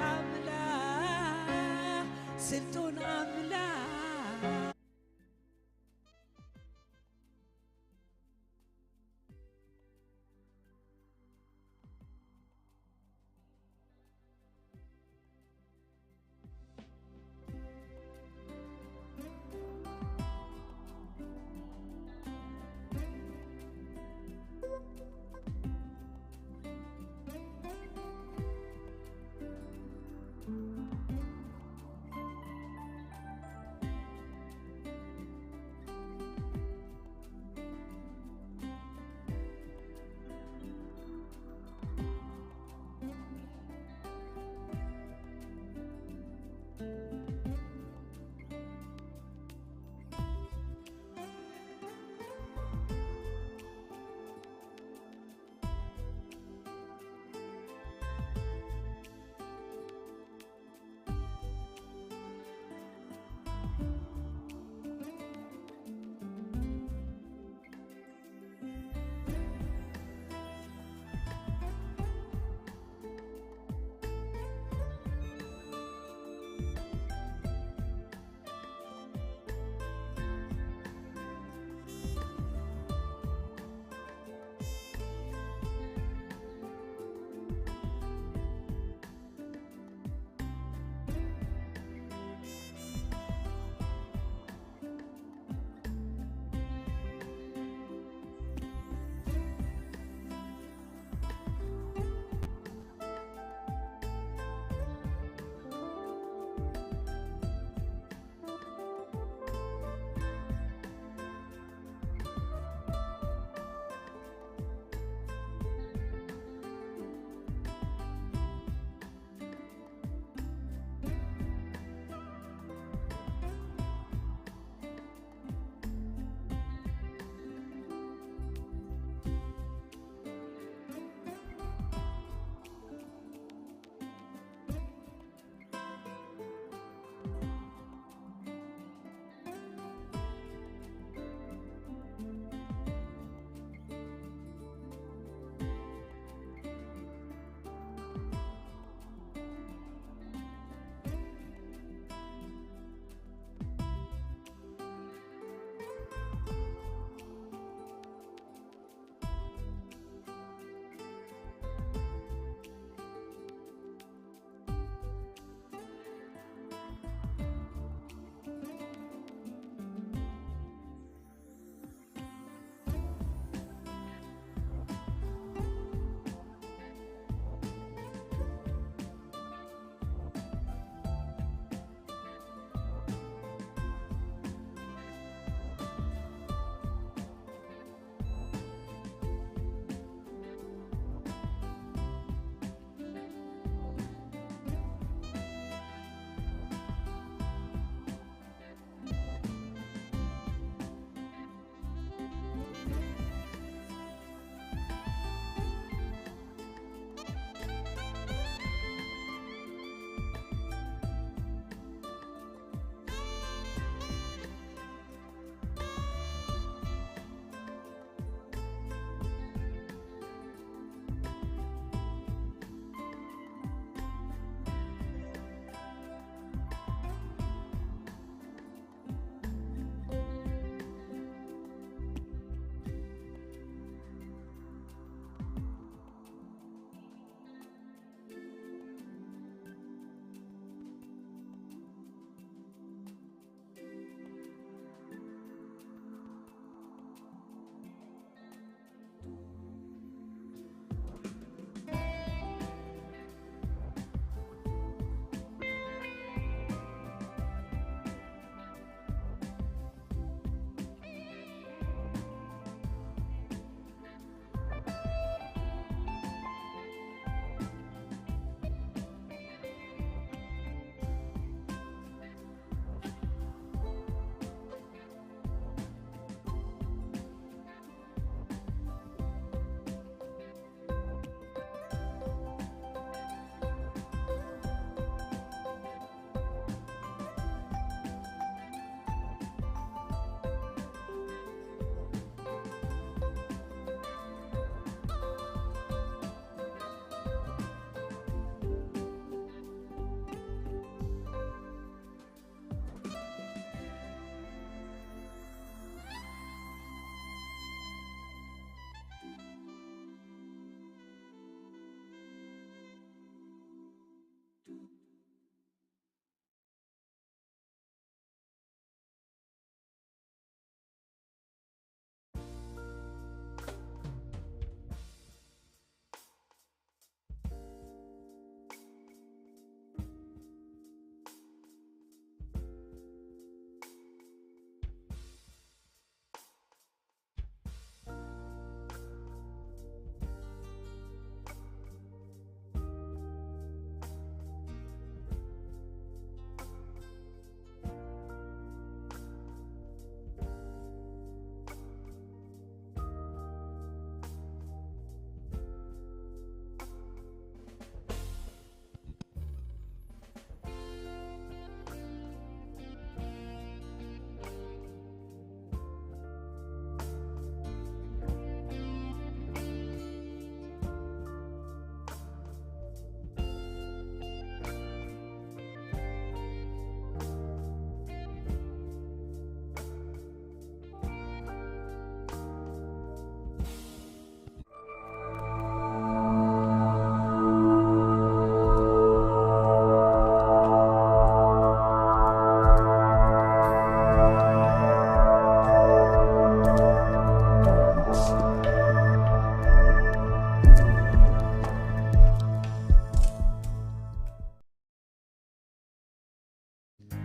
ኣምላኽ ስልጡን ኣምላኽ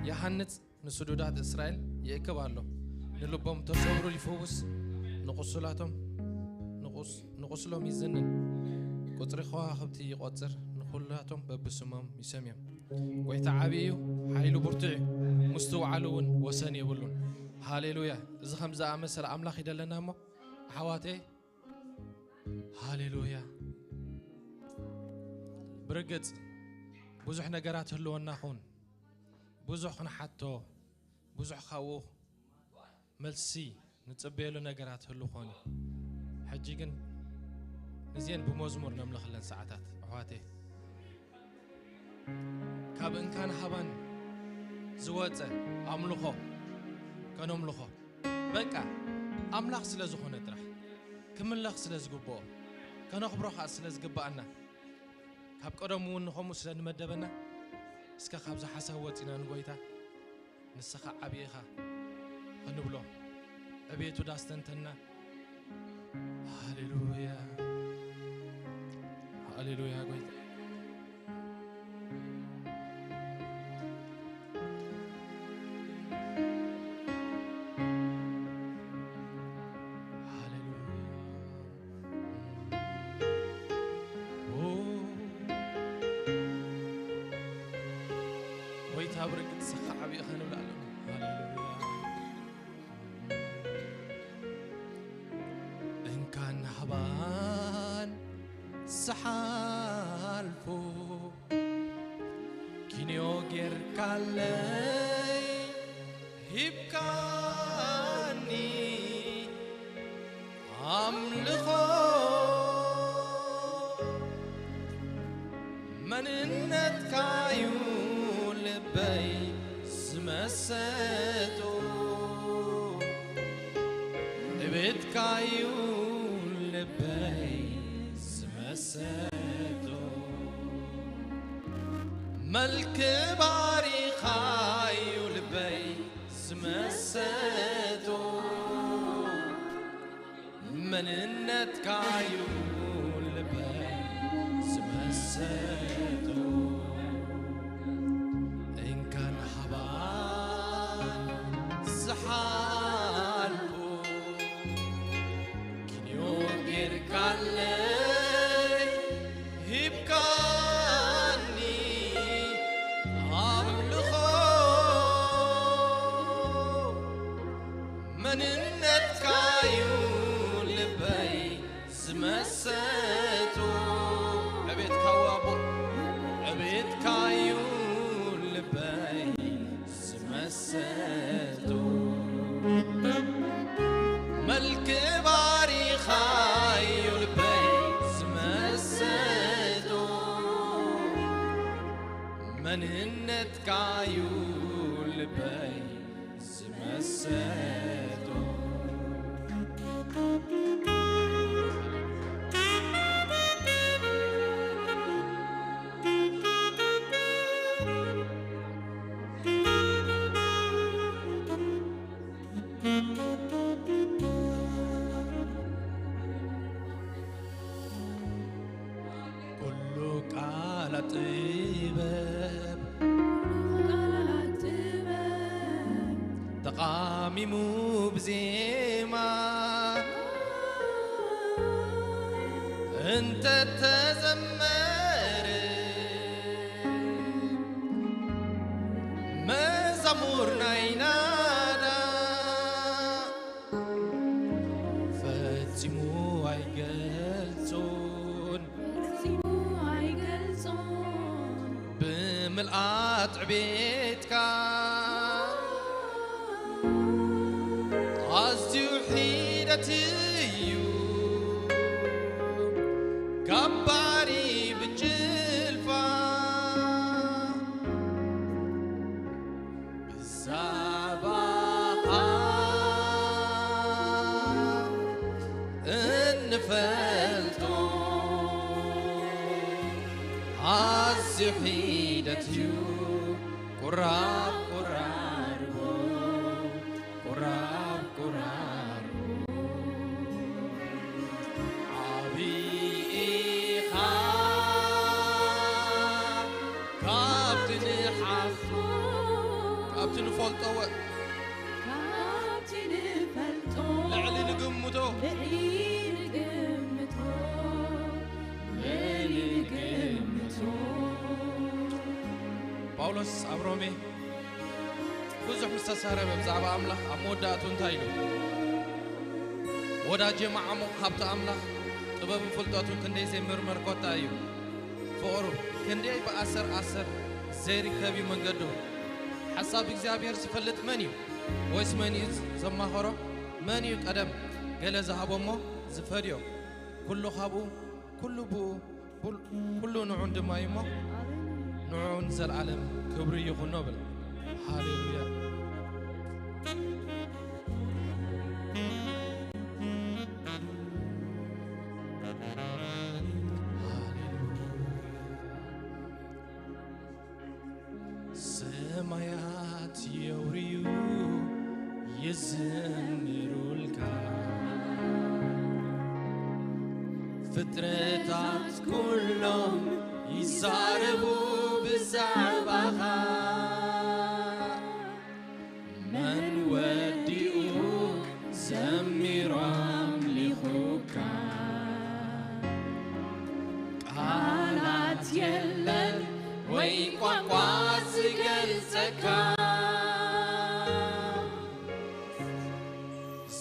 ይሃንጽ፣ ንስዱዳት እስራኤል ይእክብ ኣሎ። ንልቦም ተሰብሩ ይፈውስ፣ ንቁስላቶም ንቁስ-፣ ንቁስሎም ይዝንን። ቁጽሪ ከዋኽብቲ ይቆጽር፣ ንኹላቶም በብስሞም ይሰምዮም። ጎይታ ዓቢ እዩ፣ ሓይሉ ብርቱዕ እዩ፣ ምስትውዓሉ እውን ወሰን የብሉን። ሃሌሉያ! እዚ ከም ዝኣመሰለ ኣምላኽ ይደለና እሞ፣ ኣሕዋተይ፣ ሃሌሉያ! ብርግጽ ብዙሕ ነገራት ህልወና ኹን፣ ብዙሕ ክንሓቶ፣ ብዙሕ ካብኡ መልሲ ንጽበየሉ ነገራት ህሉ ኾን እዩ። ሕጂ ግን ንዚአን ብመዝሙር ነምልኽለን ሰዓታት፣ ኣሕዋተይ። ካብ እንካን ሃባን ዝወጸ ኣምልኾ ከነምልኾ፣ በቃ ኣምላኽ ስለ ዝኾነ ጥራሕ፣ ክምለኽ ስለ ዝግብኦ፣ ከነኽብሮ ኸኣ ስለ ዝግብኣና፣ ካብ ቀደሙ እውን ንኸምኡ ስለ ዝመደበና፣ እስከ ካብዚ ሓሳብ ወጺና ንጎይታ፣ ንስኻ ዓቢ ኢኻ ክንብሎ፣ ዕቤቱ ዳስተንተና። ሃሌሉያ፣ ሃሌሉያ ጎይታ። ሃሌሉያ። ኦ፣ ጎይታ ብርግጽ ንስኻ ዓቢ ኢኻ ንብል ኣለና። ሃሌሉያ። እንካን ሃባን ዝሓልፎ ኪንዮ ጌርካለይ ሂብካኒ ኣምልኾ። መንነትካዩ ልበይ ዝመሰጦ፣ ዕቤትካዩ ልበይ ዝመሰጦ፣ መልክ ባሪኻዩ ልበይ ዝመሰጦ፣ መንነትካዩ ልበይ ዝመሰጦ። እንካን ሃባን ዝሓልፎ ኪንዮ ጌርካለይ ሂብካኒ ኣምልኾ። መንነትካዩ ልበይ ዝመሰጦ፣ ዕቤትካዩ ኣቦ፣ ዕቤትካዩ ልበይ ዝመሰጦ፣ መልክ ባሪኻዩ ልበይ ዝመሰጦ፣ መንነትካዩ ልበይ ዝመሰጦ። ኩሉ ቃላት ጥበብ፣ ኩሉ ቃላት ጥበብ ተቓሚሙ ብዜማ እንተተዘመረ፣ መዛሙር ናይ ናዳ ፈጺሙ ኣይገልጾን፣ ፈጺሙ ኣይገልጾን። ብምልኣት ዕቤትካ ኣዝዩ ሒደት እዩ ካብ ባሕሪ ብጭልፋ ብዛዕባኻ እንፈልጦ ኣዝዩ ሒደት እዩ። ቁራብ ቁራርቦ፣ ቁራብ ቁራርቦ፣ ዓቢ ኢኻ ካብቲ ንሓፍሮ። ኣብቲ ንፈልጦ ወ- ካብቲ ንፈልጦ ልዕሊ ንግምቶ ልዕሊ ንግምቶ ልዕሊ ንግምቶ። ጳውሎስ ኣብ ሮሜ ብዙሕ ምስ ተዛረበ ብዛዕባ ኣምላኽ ኣብ መወዳእቱ እንታይ ኢሉ? ወዳጄ መዓሙቕ ሃብቲ ኣምላኽ ጥበብን ፍልጠቱን ክንደይ ዘይምርመር ኮታ እዩ። ፍቕሩ ክንደይ ብኣሰር ኣሰር ዘይርከብ እዩ መንገዱ። ሓሳብ እግዚኣብሔር ዝፈልጥ መን እዩ? ወይስ መን እዩ ዘማኸሮ? መን እዩ ቀደም ገለ ዝሃቦ እሞ ዝፈድዮ? ኩሉ ካብኡ፣ ኩሉ ብኡ፣ ኩል-፣ ኩሉ ንዑን ድማ እዩ እሞ ንዑን ዘለዓለም ክብሪ ይኹኖ ብል። ሃሌሉያ። ሰማያት የውርዩ ይዘምሩልካ፣ ፍጥረታት ኩሎም ይዛረቡ ብዛዕባኻ። መን ወዲኡ ዘሚሩ ኣምሊኹካ? ቃላት የለን ወይ ቋንቋ ዝገልጸካ፣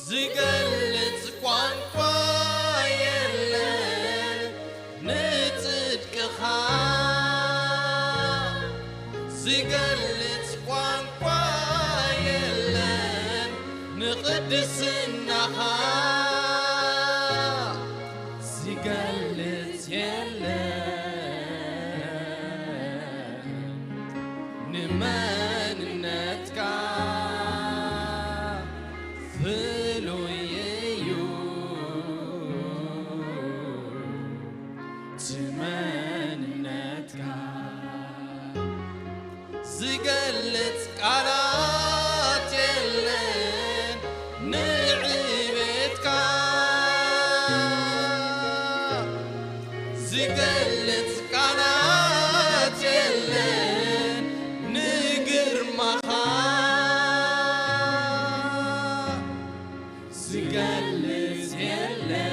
ዝገልጽ ቋንቋ የለን ንጽድቅኻ፣ ዝገልጽ ቋንቋ የለን ንቕድስናኻ፣ ዝገልጽ የለን ንመንነትካ። ፍሉይ እዩ እቲ መንነትካ። ዝገልጽ ቃላት የለን ንዕቤትካ፣ ዝገልጽ ቃላት የለን ንግርማኻ፣ ዝገልጽ የለን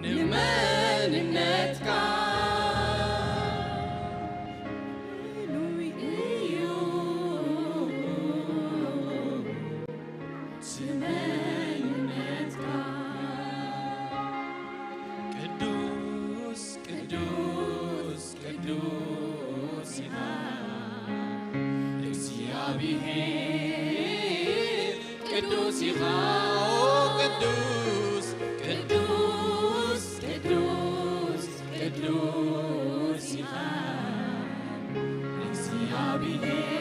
ንመንነትካ። ፍሉይ እዩ እቲ መንነትካ። ቅዱስ፣ ቅዱስ፣ ቅዱስ ኢኻ እግዚኣብሔር፣ ቅዱስ ኢኻ፣ ኦ ቅዱስ፣ ቅዱስ፣ ቅዱስ፣ ቅዱስ ኢኻ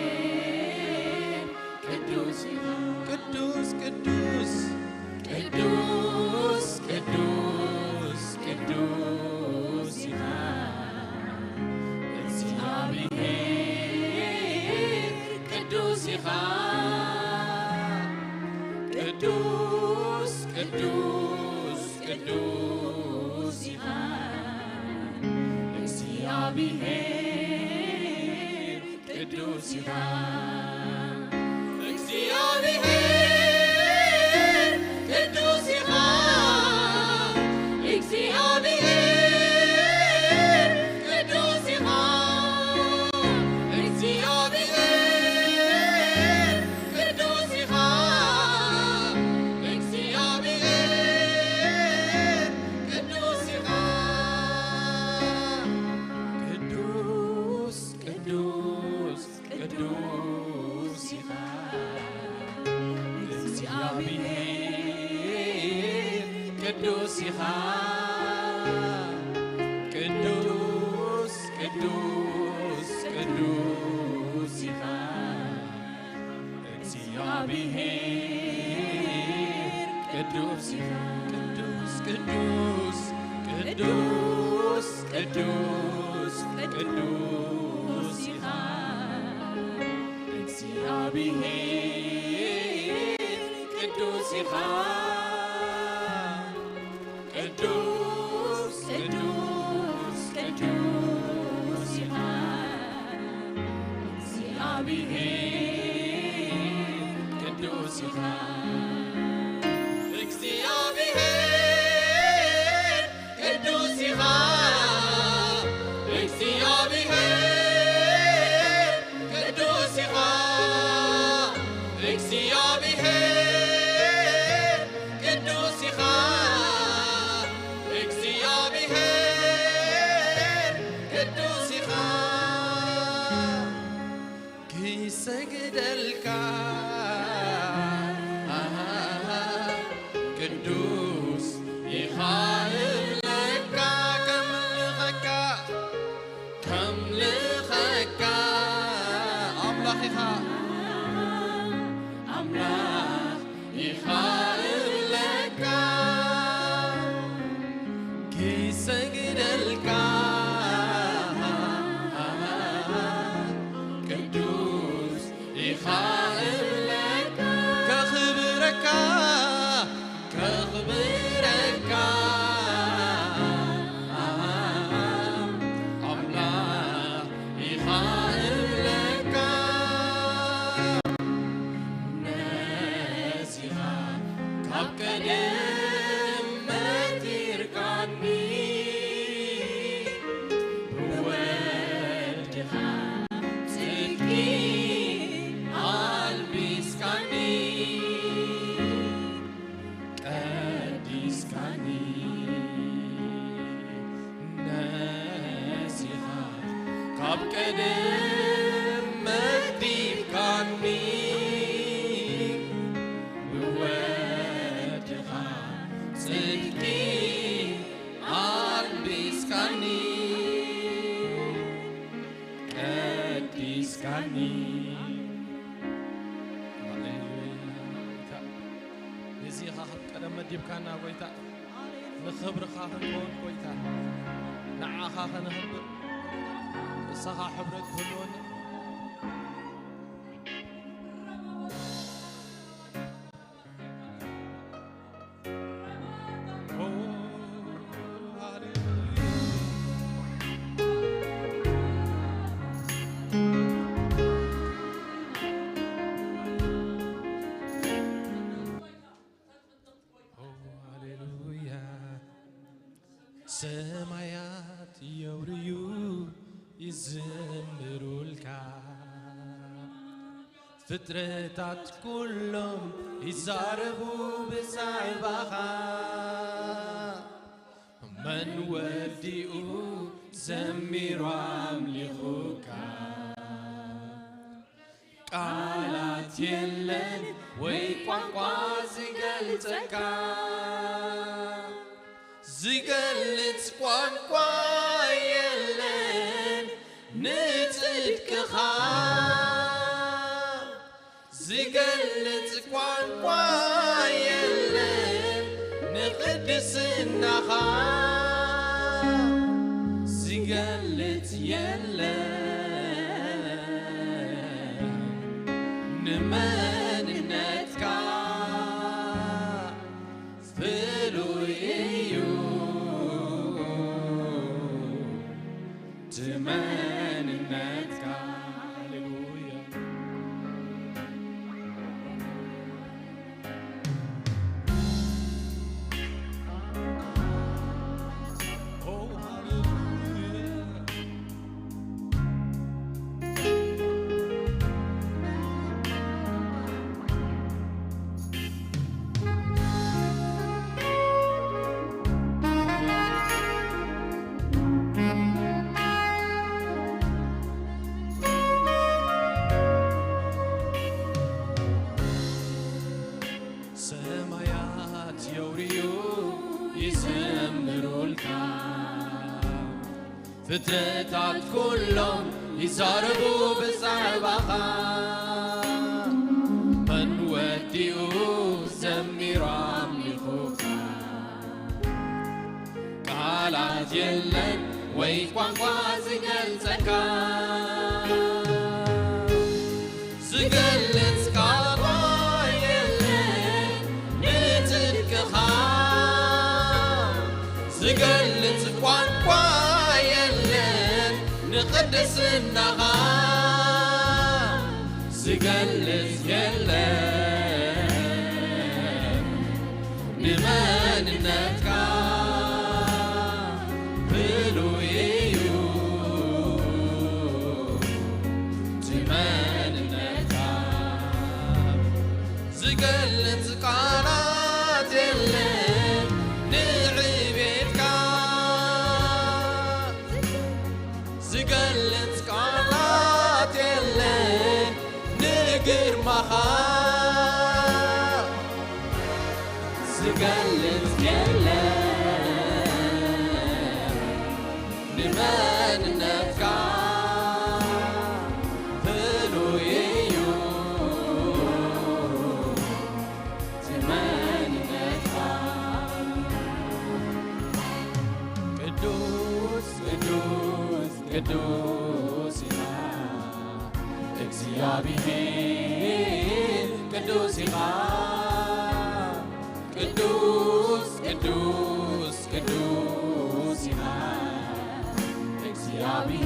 እግዚኣብሔር፣ ቅዱስ ኢኻ። ቅዱስ፣ ቅዱስ፣ ቅዱስ፣ ቅዱስ፣ ቅዱስ ኢኻ እግዚኣብሔር፣ ቅዱስ ኢኻ። ቅዱስ፣ ቅዱስ፣ ቅዱስ ኢኻ እግዚኣብሔር፣ ቅዱስ ኢኻ እግዚኣብሔር፣ ቅዱስ ኢኻ እግዚኣብሔር፣ ቅዱስ ኢኻ እግዚኣብሔር፣ ቅዱስ ኢኻ እግዚኣብሔር፣ ቅዱስ ኢኻ። ቅዱስ፣ ቅዱስ፣ ቅዱስ ኢኻ እግዚኣብሔር፣ ቅዱስ ኢኻ። ቅዱስ፣ ቅዱስ፣ ቅዱስ ኢኻ እግዚኣብሔር፣ ቅዱስ ኢኻ። ቅዱስ፣ ቅዱስ፣ ቅዱስ፣ ቅዱስ፣ ቅዱስ ኢኻ እግዚኣብሔር፣ ቅዱስ ኢኻ። ቅዱስ፣ ቅዱስ፣ ቅዱስ ኢኻ ቅዱስ ኢኻ። እግዚኣብሔር ቅዱስ ኢኻ። እግዚኣብሔር ቅዱስ ኢኻ። እግዚኣብሔር ቅዱስ ኢኻ። እግዚኣብሔር ቅዱስ ኢኻ። ክሰግደልካ ቅዱስ ኢኻ እብለካ፣ ከምልኸካ፣ ከምልኸካ ኣምላኽ ኢኻ፣ ኣምላኽ ኢኻ እብለካ፣ ክሰግደልካ ቅዱስ ኢኻ እብለካ፣ ከኽብረካ፣ ከኽብረካ ኣምላኽ ኢኻ እብለካ። ነዚኻ ካብ ቀደም መቲርካኒ፣ ብወድኻ ጽድቂ ኣልቢስካኒ፣ ቀዲስካኒ። ነዚኻ ካብ ቀደም መዲብካኒ፣ ብወድኻ ጽድቂ ኣልቢስካኒ፣ ቀዲስካኒ። ሃሌሉያ። ነዚኻ ካብ ቀደም መዲብካና ጎይታ፣ ንኽብርኻ ክንከውን ጎይታ፣ ንዓኻ ከነኽብር፣ ንስኻ ሕብረት ክህልወና። ኦ፣ ሃሌሉያ። ኦ፣ ሃሌሉያ። ሰማያት የውርዩ ይዝምሩልካ፣ ፍጥረታት ኩሎም ይዛረቡ ብዛዕባኻ። መን ወዲኡ ዘሚሩ ኣምሊኹካ? ቃላት የለን ወይ ቋንቋ ዝገልጸካ፣ ዝገልጽ ቋንቋ የለን ንጽድቅኻ፣ ዝገልጽ ቋንቋ የለን ንቅድስናኻ፣ ዝገልጽ የለን ንመንነትካ፣ ፍሉይ እዩ እቲ መንነትካ። ሃሌሉያ። ኦ፣ ሃሌሉያ። ሰማያት የውርዩ ይዘምሩልካ፣ ፍጥረታት ኩሎም ይዛረቡ ብዛዕባኻ። መን ወዲኡ ዘሚሩ ኣምሊኹካ? ቃላት የለን ወይ ቋንቋ ዝገልጸካ፣ ዝገልጽ ቃል የለን ንጽድቅኻ፣ ዝገልጽ ቋንቋ የለን ንቅድስናኻ። ገልጽ የለን ንመንነትካ ብሉይ እዩ እቲ መንነትካ ዝገልጽ ቃላት የለን ንዕቤትካ ዝገልጽ ቃላት የለን ንግርማኻ ዝገልጽ የለን ንመንነትካ ብሉይ እዩ እቲ መንነትካ ቅዱስ ቅዱስ ቅዱስ ኢኻ እግዚኣብሔር ቅዱስ ኢኻ ቅዱስ ቅዱስ ቅዱስ ኢኻ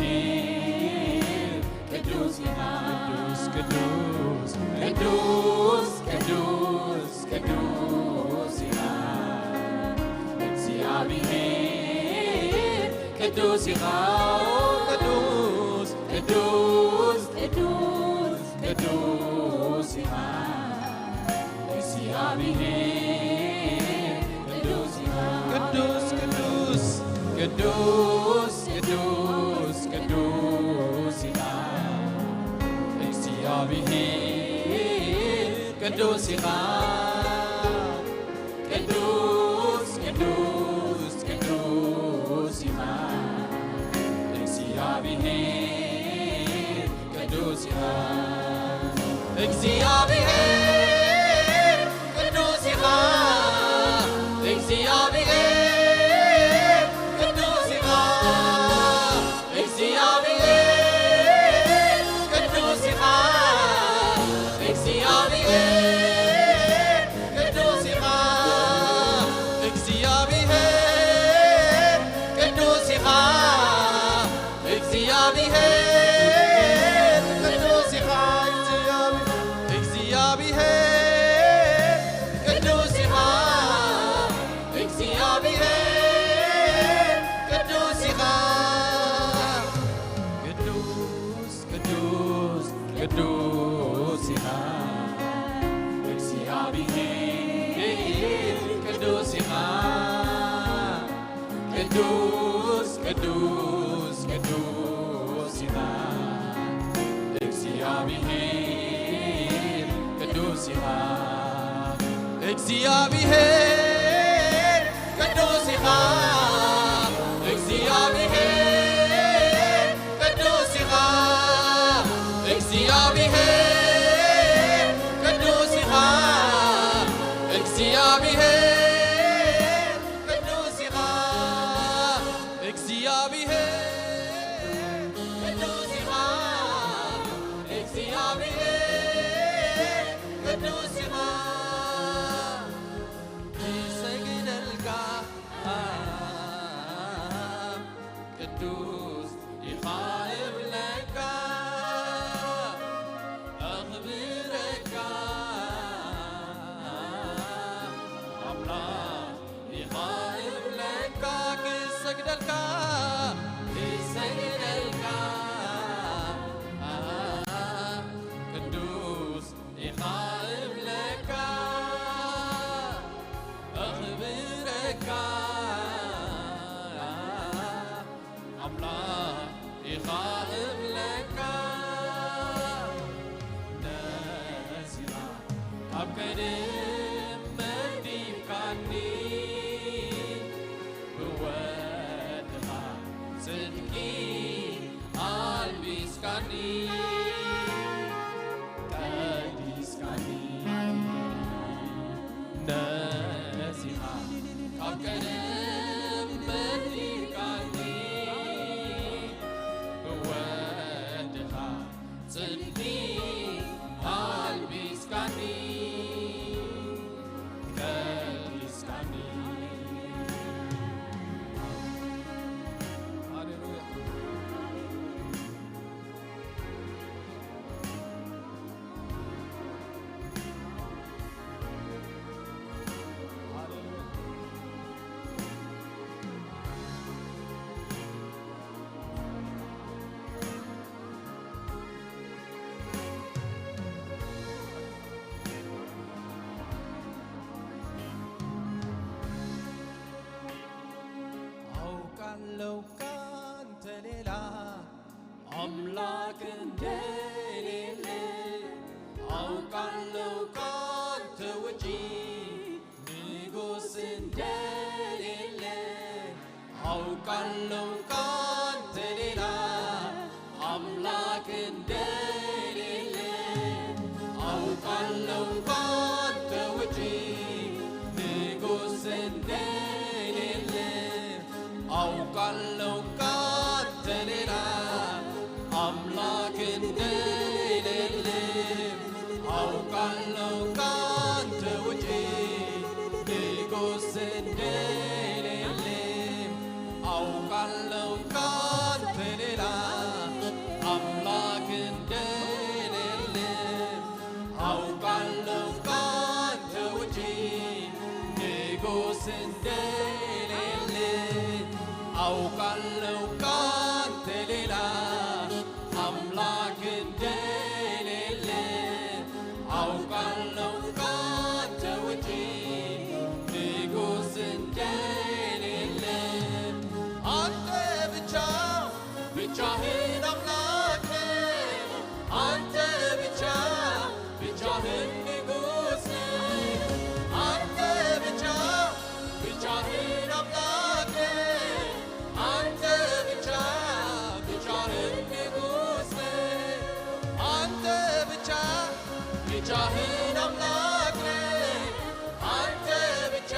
እግዚኣብሔር ቅዱስ ኢኻ ቅዱስ ቅዱስ ቅዱስ ቅዱስ ቅዱስ ኢኻ እግዚኣብሔር ቅዱስ ኢኻ ቅዱስ ቅዱስ ቅዱስ ቅዱስ ኢኻ እግዚኣብሔር ቅዱስ ኢኻ ቅዱስ ቅዱስ ቅዱስ ቅዱስ ቅዱስ ኢኻ እግዚኣብሔር ቅዱስ ኢኻ ቅዱስ ቅዱስ ቅዱስ ኢኻ እግዚኣብሔር ቅዱስ ኢኻ እግዚኣብሔር ቅዱስ ኢኻ እግዚኣብሔር ቅዱስ ኢኻ እግዚኣብሔር ቅዱስ ኢኻ እግዚኣብሔር ቅዱስ ኢኻ እግዚኣብሔር ቅዱስ ኢኻ እግዚኣብሔር ቅዱስ ኢኻ እግዚኣብሔር ቅዱስ ኢኻ እግዚኣብሔር ቅዱስ ኢኻ ቅዱስ ቅዱስ ቅዱስ ኢኻ እግዚኣብሔር ቅዱስ ኢኻ ቅዱስ ቅዱስ ቅዱስ ኢኻ እግዚኣብሔር ቅዱስ ኢኻ እግዚኣብሔር ቅዱስ ኢኻ እግዚኣብሔር ቅዱስ ኢኻ እግዚኣብሔር ቅዱስ ኢኻ እግዚኣብሔር ቅዱስ ኢኻ እግዚኣብሔር ቅዱስ ኢኻ እግዚኣብሔር ቅዱስ ኢኻ ይሰግደልካ ቅዱስ ኢኻ እብለካ ኣኽብረካ ኣምላኽ ኢኻ እብለካ ክሰግደልካ ክሰግደልካ ቅዱስ ኢኻ እብለካ ኣኽብረካ ኣምላኽ ኢኻ እብለካ ነዚኻ ካብ ቀደም መዲብካኒ ብወድኻ ጽድቂ ኣልቢስካኒ ቀዲስካኒ ነዚኻ ካብ ቀደም መዲብካኒ ብወድኻ ጽድቂ ኣልቢስካኒ ቀዲስካኒ ሃሌሉያ አውቃለሁ ካንተ ሌላ አምላክ እንደሌለ፣ አውቃለሁ ካንተ ውጪ ንጉሥ እንደሌለ፣ አውቃለሁ ካንተ ሌላ አምላክ እንደሌለ፣ አውቃለሁ ካንተ ውጪ ንጉሥ እንደሌለ፣ አውቃለሁ ካንተ ሌላ አምላክ እንደሌለ፣ አውቃለሁ ካንተ ውጪ ንጉሥ እንደሌለ፣ አውቃለሁ ካንተ ሌላ አምላክ እንደሌለ፣ አውቃለሁ ካንተ ውጪ ንጉሥ እንደሌለ፣ አውቃለሁ ካንተ ሌላ አምላክ እንደሌለ፣ አውቃለሁ ካንተ ውጪ ንጉሥ እንደሌለ። አንተ ብቻ ብቻህን አምላክ ነህ። አንተ ብቻ ብቻህን ንጉሥ ነህ። አንተ ብቻ ብቻህን አምላክ ነህ። አንተ ብቻ ብቻህን ንጉሥ ነህ። አንተ ብቻ ብቻህን አምላክ ነህ። አንተ ብቻ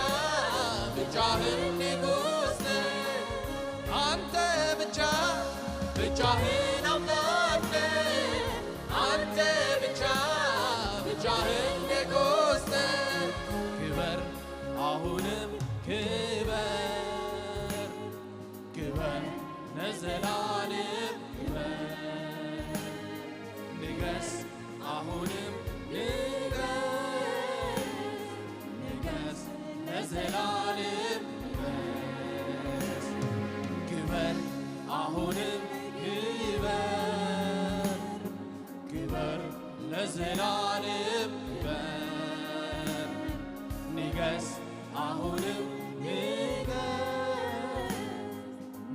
ብቻህን ንጉሥ ነህ። አንተ ብቻ ብቻህን አምላክ ነህ። አንተ ብቻ ብቻህን ንጉሥ ነህ። ክበር፣ አሁንም ክበር፣ ክበር፣ ለዘላለም ክበር። ንገስ፣ አሁንም ንገስ፣ ንገስ፣ ለዘላለም ንገስ። ክበር፣ አሁንም ክበር፣ ክበር፣ ለዘላለም ክበር። ንገስ፣ አሁንም ንገስ፣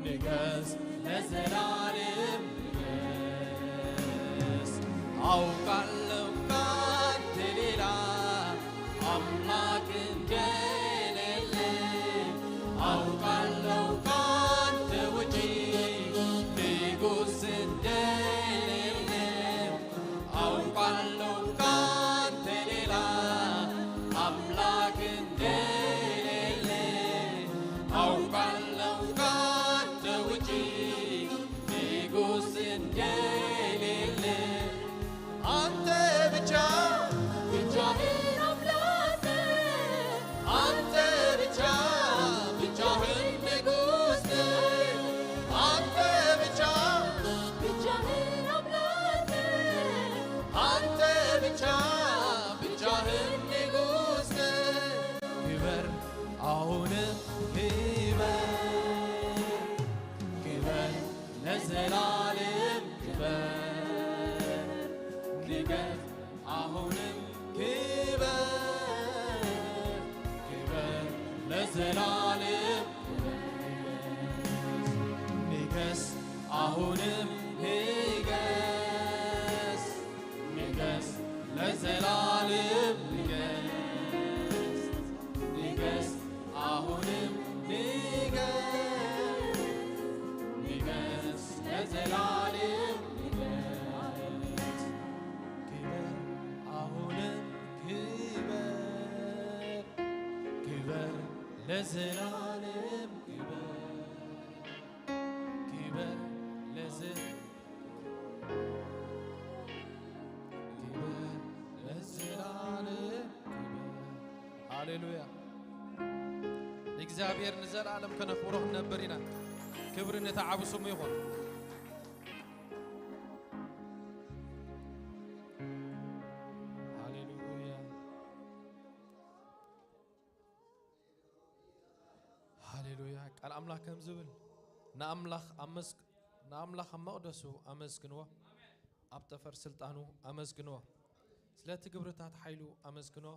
ንገስ፣ ለዘላለም ንገስ። አውቃለሁ ካንተ ሌላ አምላክ እንደሌለ፣ አውቃለሁ ካንተ ውጪ ንጉሥ እንደሌለ፣ አውቃለሁ ካንተ ሌላ አምላክ እንደሌለ፣ አውቃለሁ ካንተ ውጪ ንጉሥ እንደሌለ። አንተ ብቻ ብቻህን አምላክ ነህ። አንተ ብቻ ብቻህን ንጉሥ ነህ። አንተ ብቻ ብቻህን አምላክ ነህ። አንተ ብቻ ብቻህን ንጉሥ ነህ። ክበር፣ አሁንም ክበር፣ ክበር፣ ለዘላለም ክበር። ንገስ፣ አሁንም ክበር፣ ክበር፣ ለዘላለም ክበር። ንገስ፣ አሁንም ንገስ፣ ንገስ፣ ለዘላለም ንገስ፣ ንገስ፣ አሁንም ንገስ፣ ንገስ፣ ለዘላለም ንገስ። ክበር፣ አሁንም ክበር፣ ክበር፣ ለዘላለም ክበር፣ ክበር፣ ለዘ- ክብር ለዘላለም ክብር። ሃሌሉያ። ንእግዚኣብሔር ንዘለኣለም ከነኽብሮ ክንነብር ኢና። ክብሪ ነቲ ዓቢ ስሙ ይኹን። ሃሌሉያ። ሃሌሉያ። ቃል ኣምላኽ ከም ዝብል ንኣምላኽ ኣመስግ-፣ ንኣምላኽ ኣብ መቕደሱ ኣመስግንዎ፣ ኣብ ጠፈር ስልጣኑ ኣመስግንዎ። ስለቲ ግብርታት ሓይሉ ኣመስግንዎ፣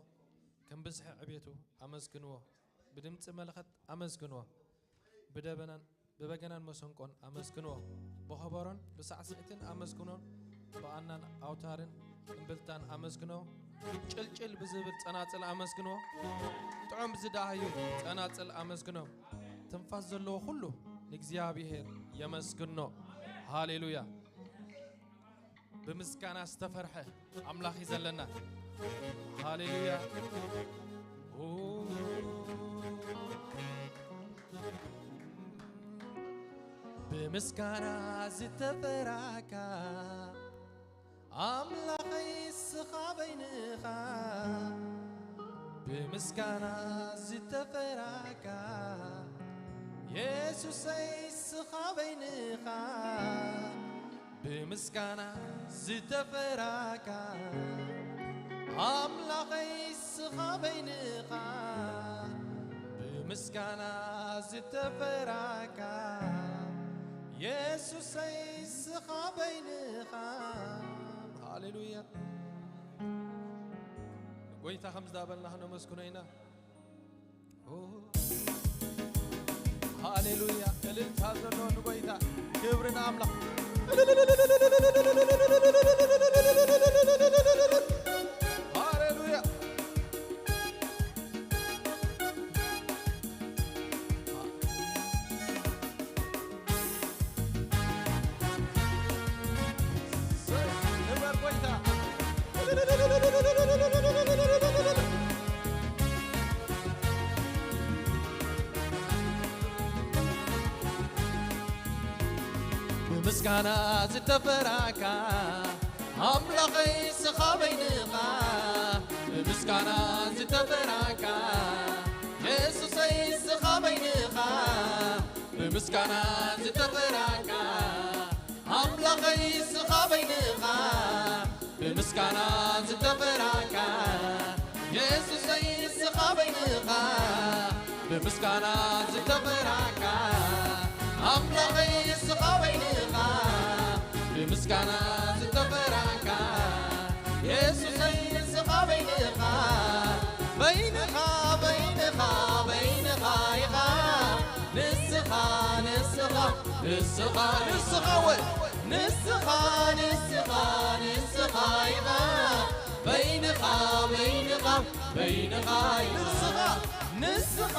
ከም ብዝሒ ዕቤቱ ኣመስግንዎ። ብድምጺ መለኸት ኣመስግንዎ፣ ብደበናን ብበገናን መሰንቆን ኣመስግንዎ። ብኸበሮን ብሳዕስዕትን ኣመስግኖን፣ ብኣናን ኣውታርን እምብልታን ኣመስግንዎ። ጭልጭል ብዝብል ጸናጽል ኣመስግንዎ። ጥዑም ዝደሃዩ ጸናጽል ኣመስግኖ። ትንፋስ ዘለዎ ኩሉ ንእግዚኣብሔር የመስግኖ። ሃሌሉያ። ብምስጋና ዝተፈርሐ ኣምላኽ እዩ ዘለና። ሃሌሉያ። ኦ፣ ብምስጋና ዝተፈራካ ኣምላኸይ ስኻ በይንኻ፣ ብምስጋና ዝተፈራካ የሱሰይ ስኻ በይንኻ፣ ብምስጋና ዝተፈራካ ኣምላኸይ ስኻ በይንኻ፣ ብምስጋና ዝተፈራካ የሱሰይ ስኻ በይንኻ። ሃሌሉያ። ጎይታ ከም ዝዳበልና ክነመስግኖ ኢና። ሃሌሉያ። እልልታ ዘሎ ንጎይታ፣ ክብሪ ንኣምላኽ። ሃሌሉያ። ንበር ጎይታ። ብምስጋና ዝተፈራካ ኣምላኸይ ስኻ በይንኻ፣ ብምስጋና ዝተፈራካ የሱሰይ ስኻ በይንኻ፣ ብምስጋና ዝተፈራካ ኣምላኸይ ስኻ በይንኻ፣ ብምስጋና ዝተፈራካ የሱሰይ ስኻ በይንኻ፣ ብምስጋና ዝተፈራካ ኣምላኸይ ስኻ በይንኻ፣ ብምስጋና ዝተፈራካ የሱሰይ ስኻ በይንኻ፣ በይንኻ፣ በይንኻ፣ በይንኻ ኢኻ ንስኻ፣ ንስኻ፣ ንስኻ፣ ንስኻ ወ-፣ ንስኻ፣ ንስኻ፣ ንስኻ ኢኻ በይንኻ፣ በይንኻ፣ በይንኻ ኢኻ ንስኻ፣ ንስኻ፣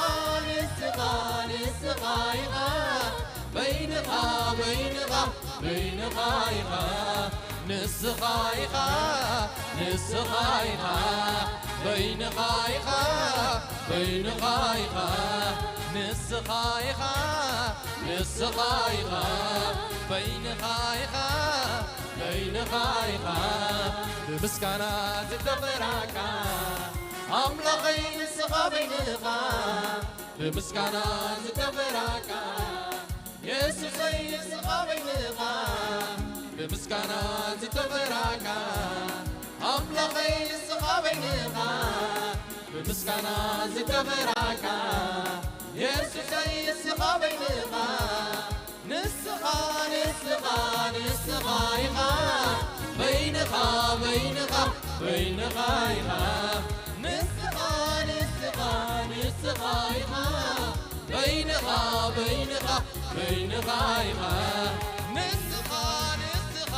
ንስኻ፣ ንስኻ ኢኻ በይንኻ፣ በይንኻ፣ በይንኻ ኢኻ ንስኻ ኢኻ፣ ንስኻ ኢኻ በይንኻ ኢኻ፣ በይንኻ ኢኻ ንስኻ ኢኻ፣ ንስኻ ኢኻ በይንኻ ኢኻ፣ በይንኻ ኢኻ ብምስጋና ዝተፈራካ ኣምላኸይ ንስኻ በይንኻ ብምስጋና ዝተፈራካ የሱሰይ ንስኻ በይንኻ ብምስጋና ዝተፈራካ ኣምላኸይ ንስኻ በይንኻ ብምስጋና ዝተፈራካ የሱሰይ ንስኻ በይንኻ ንስኻ ንስኻ ንስኻ ኢኻ በይንኻ በይንኻ በይንኻ ኢኻ ንስኻ ንስኻ ንስኻ ኢኻ በይንኻ በይንኻ በይንኻ ኢኻ ንስኻ ንስኻ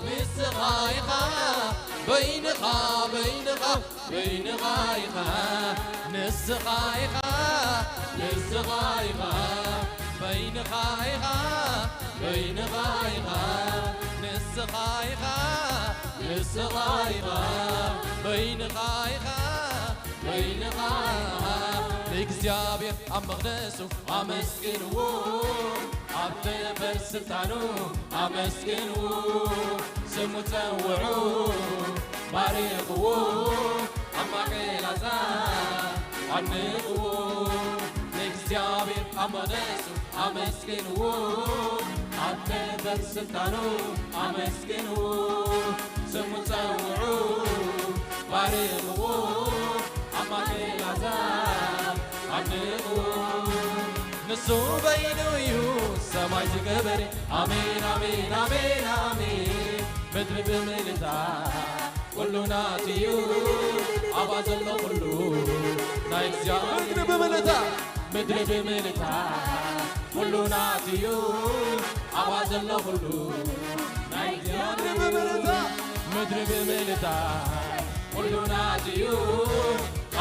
ንስኻ ኢኻ በይንኻ በይንኻ በይንኻ ኢኻ ንስኻ ኢኻ ንስኻ ኢኻ በይንኻ ኢኻ በይንኻ ኢኻ ንስኻ ኢኻ ንስኻ ኢኻ በይንኻ ኢኻ በይንኻ ንእግዚኣብሔር ኣብ መቕደሱ ኣመስግንዎ ኣብ ነበር ስልጣኑ ኣመስግንዎ ስሙ ጸውዑ ባርኽዎ ኣብ ማቄላዛ ኣድንቕዎ ንእግዚኣብሔር ኣብ መቕደሱ ኣመስግንዎ ኣብ ነበር ስልጣኑ ኣመስግንዎ ስሙ ጸውዑ ባርኽዎ ኣብ ማቄላዛ ኣድንቕዎ ንሱ በይኑ እዩ ሰማይ ዝገበረ ኣሜን ኣሜን ኣሜን ኣሜን ምድሪ ብምልታ ኩሉ ናቱ እዩ ኣባ ዘሎ ኩሉ ናይ እግዚኣብሔር ምድሪ ብምልታ ምድሪ ብምልታ ኩሉ ናትዩ፣ ኣብኣ ዘሎ ኩሉ ናይ እግዚኣብሔር እዩ። ምድሪ ብምልእታ፣ ምድሪ ብምልእታ፣ ኩሉ ናትዩ፣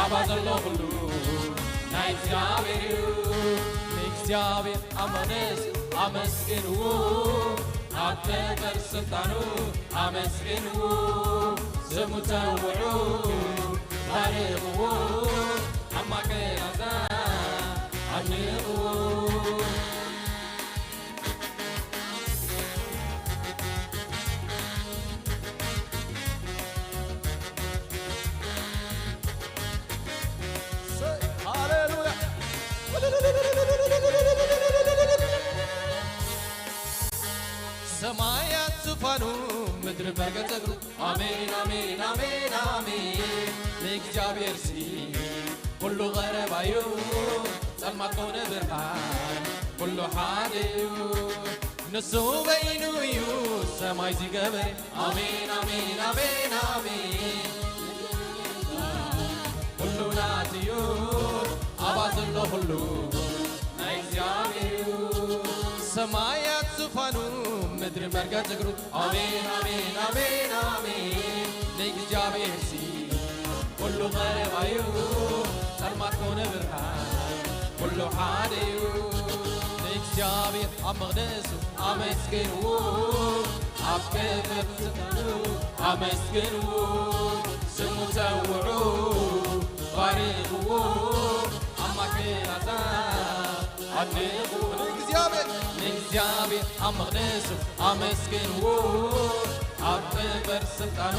ኣብኣ ዘሎ ኩሉ ናይ እግዚኣብሔር እዩ። ንእግዚኣብሔር ኣብ መቕደስ ኣመስግንዎ፣ ኣብ ጠፈር ስልጣኑ ኣመስግንዎ፣ ስሙ ጸውዑ፣ ባርኽዎ፣ ኣብ ማእከል ኣሕዛብ ኣድንቕዎ። ሃሌሉያ። ሰማያት ዙፋኑ፣ ምድሪ መርገጽ እግሩ። ኣሜን፣ ኣሜን፣ ኣሜን፣ ኣሜን። ንእግዚኣብሔር ሲ ኩሉ ቀረባዩ፣ ጸልማት ኮነ ብርሃን፣ ኩሉ ሓደ እዩ። ንሱ በይኑ እዩ ሰማይ ዝገበረ። ኣሜን፣ ኣሜን፣ ኣሜን፣ ኣሜን። ኩሉ ናትዩ፣ ኣብኣ ዘሎ ኩሉ ናይ እግዚኣብሔር እዩ። ሰማያት ዙፋኑ፣ ምድሪ መርገጽ እግሩ። ኣሜን፣ ኣሜን፣ ኣሜን፣ ኣሜን። ንእግዚኣብሔር ሲ ኩሉ ቀረባዩ፣ ጸልማት ኮነ ብርሃን፣ ኩሉ ሓደ እዩ። ንእግዚኣብሔር ኣብ መቕደሱ ኣመስግንዎ፣ ኣብ ክብሪ ስልጣኑ ኣመስግንዎ፣ ስሙ ጸውዑ፣ ባርኽዎ፣ ኣብ ማእከል ኣሕዛብ ኣድንቕዎ። ንእግዚኣብሔር፣ ንእግዚኣብሔር ኣብ መቕደሱ ኣመስግንዎ፣ ኣብ ጠፈር ስልጣኑ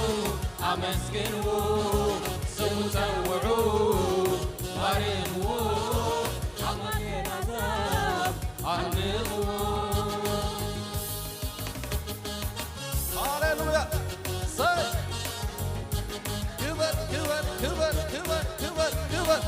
ኣመስግንዎ፣ ስሙ ጸውዑ፣ ባርኽዎ፣ ኣብ ማእከል ኣሕዛብ ኣድንቕዎ። ሃሌሉያ። ሰይ። ክበር፣ ክበር፣ ክበር፣ ክበር፣ ክበር፣ ክበር።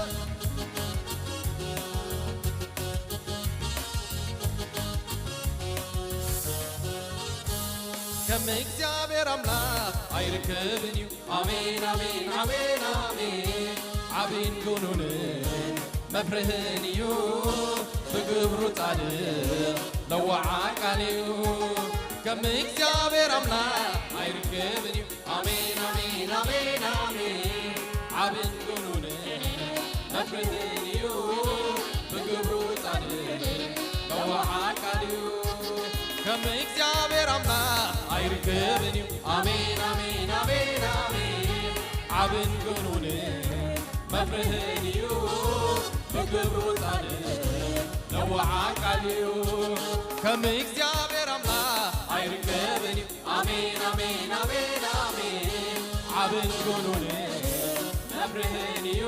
ከም እግዚኣብሔር ኣምላኽ ኣይርከብን እዩ። ኣሜን፣ ኣሜን፣ ኣሜን፣ ኣሜን። ዓብይን ግኑንን መፍርህን እዩ፣ ብግብሩ ጻድቕ ለዋዕ ዓቃል እዩ። ከም እግዚኣብሔር ኣምላኽ ኣይርከብን እዩ። ኣሜን፣ ኣሜን፣ ኣሜን፣ ኣሜን። ዓብን ግኑንን መፍርህን እዩ፣ ብግብሩ ጻድቕ ለዋዕ ዓቃል እዩ። ከም እግዚኣብሔር ኣምላኽ ኣይርከብን እዩ። ኣሜን፣ ኣሜን፣ ኣሜን፣ ኣሜን። ዓብን ግኑንን መፍርህን እዩ፣ ብግብሩ ጻድቕ ለዋዕ ዓቃል እዩ። ከም እግዚኣብሔር ኣምላኽ ኣይርከብን እዩ። ኣሜን፣ ኣሜን፣ ኣሜን፣ ኣሜን። ዓብን ግኑንን መፍርህን እዩ፣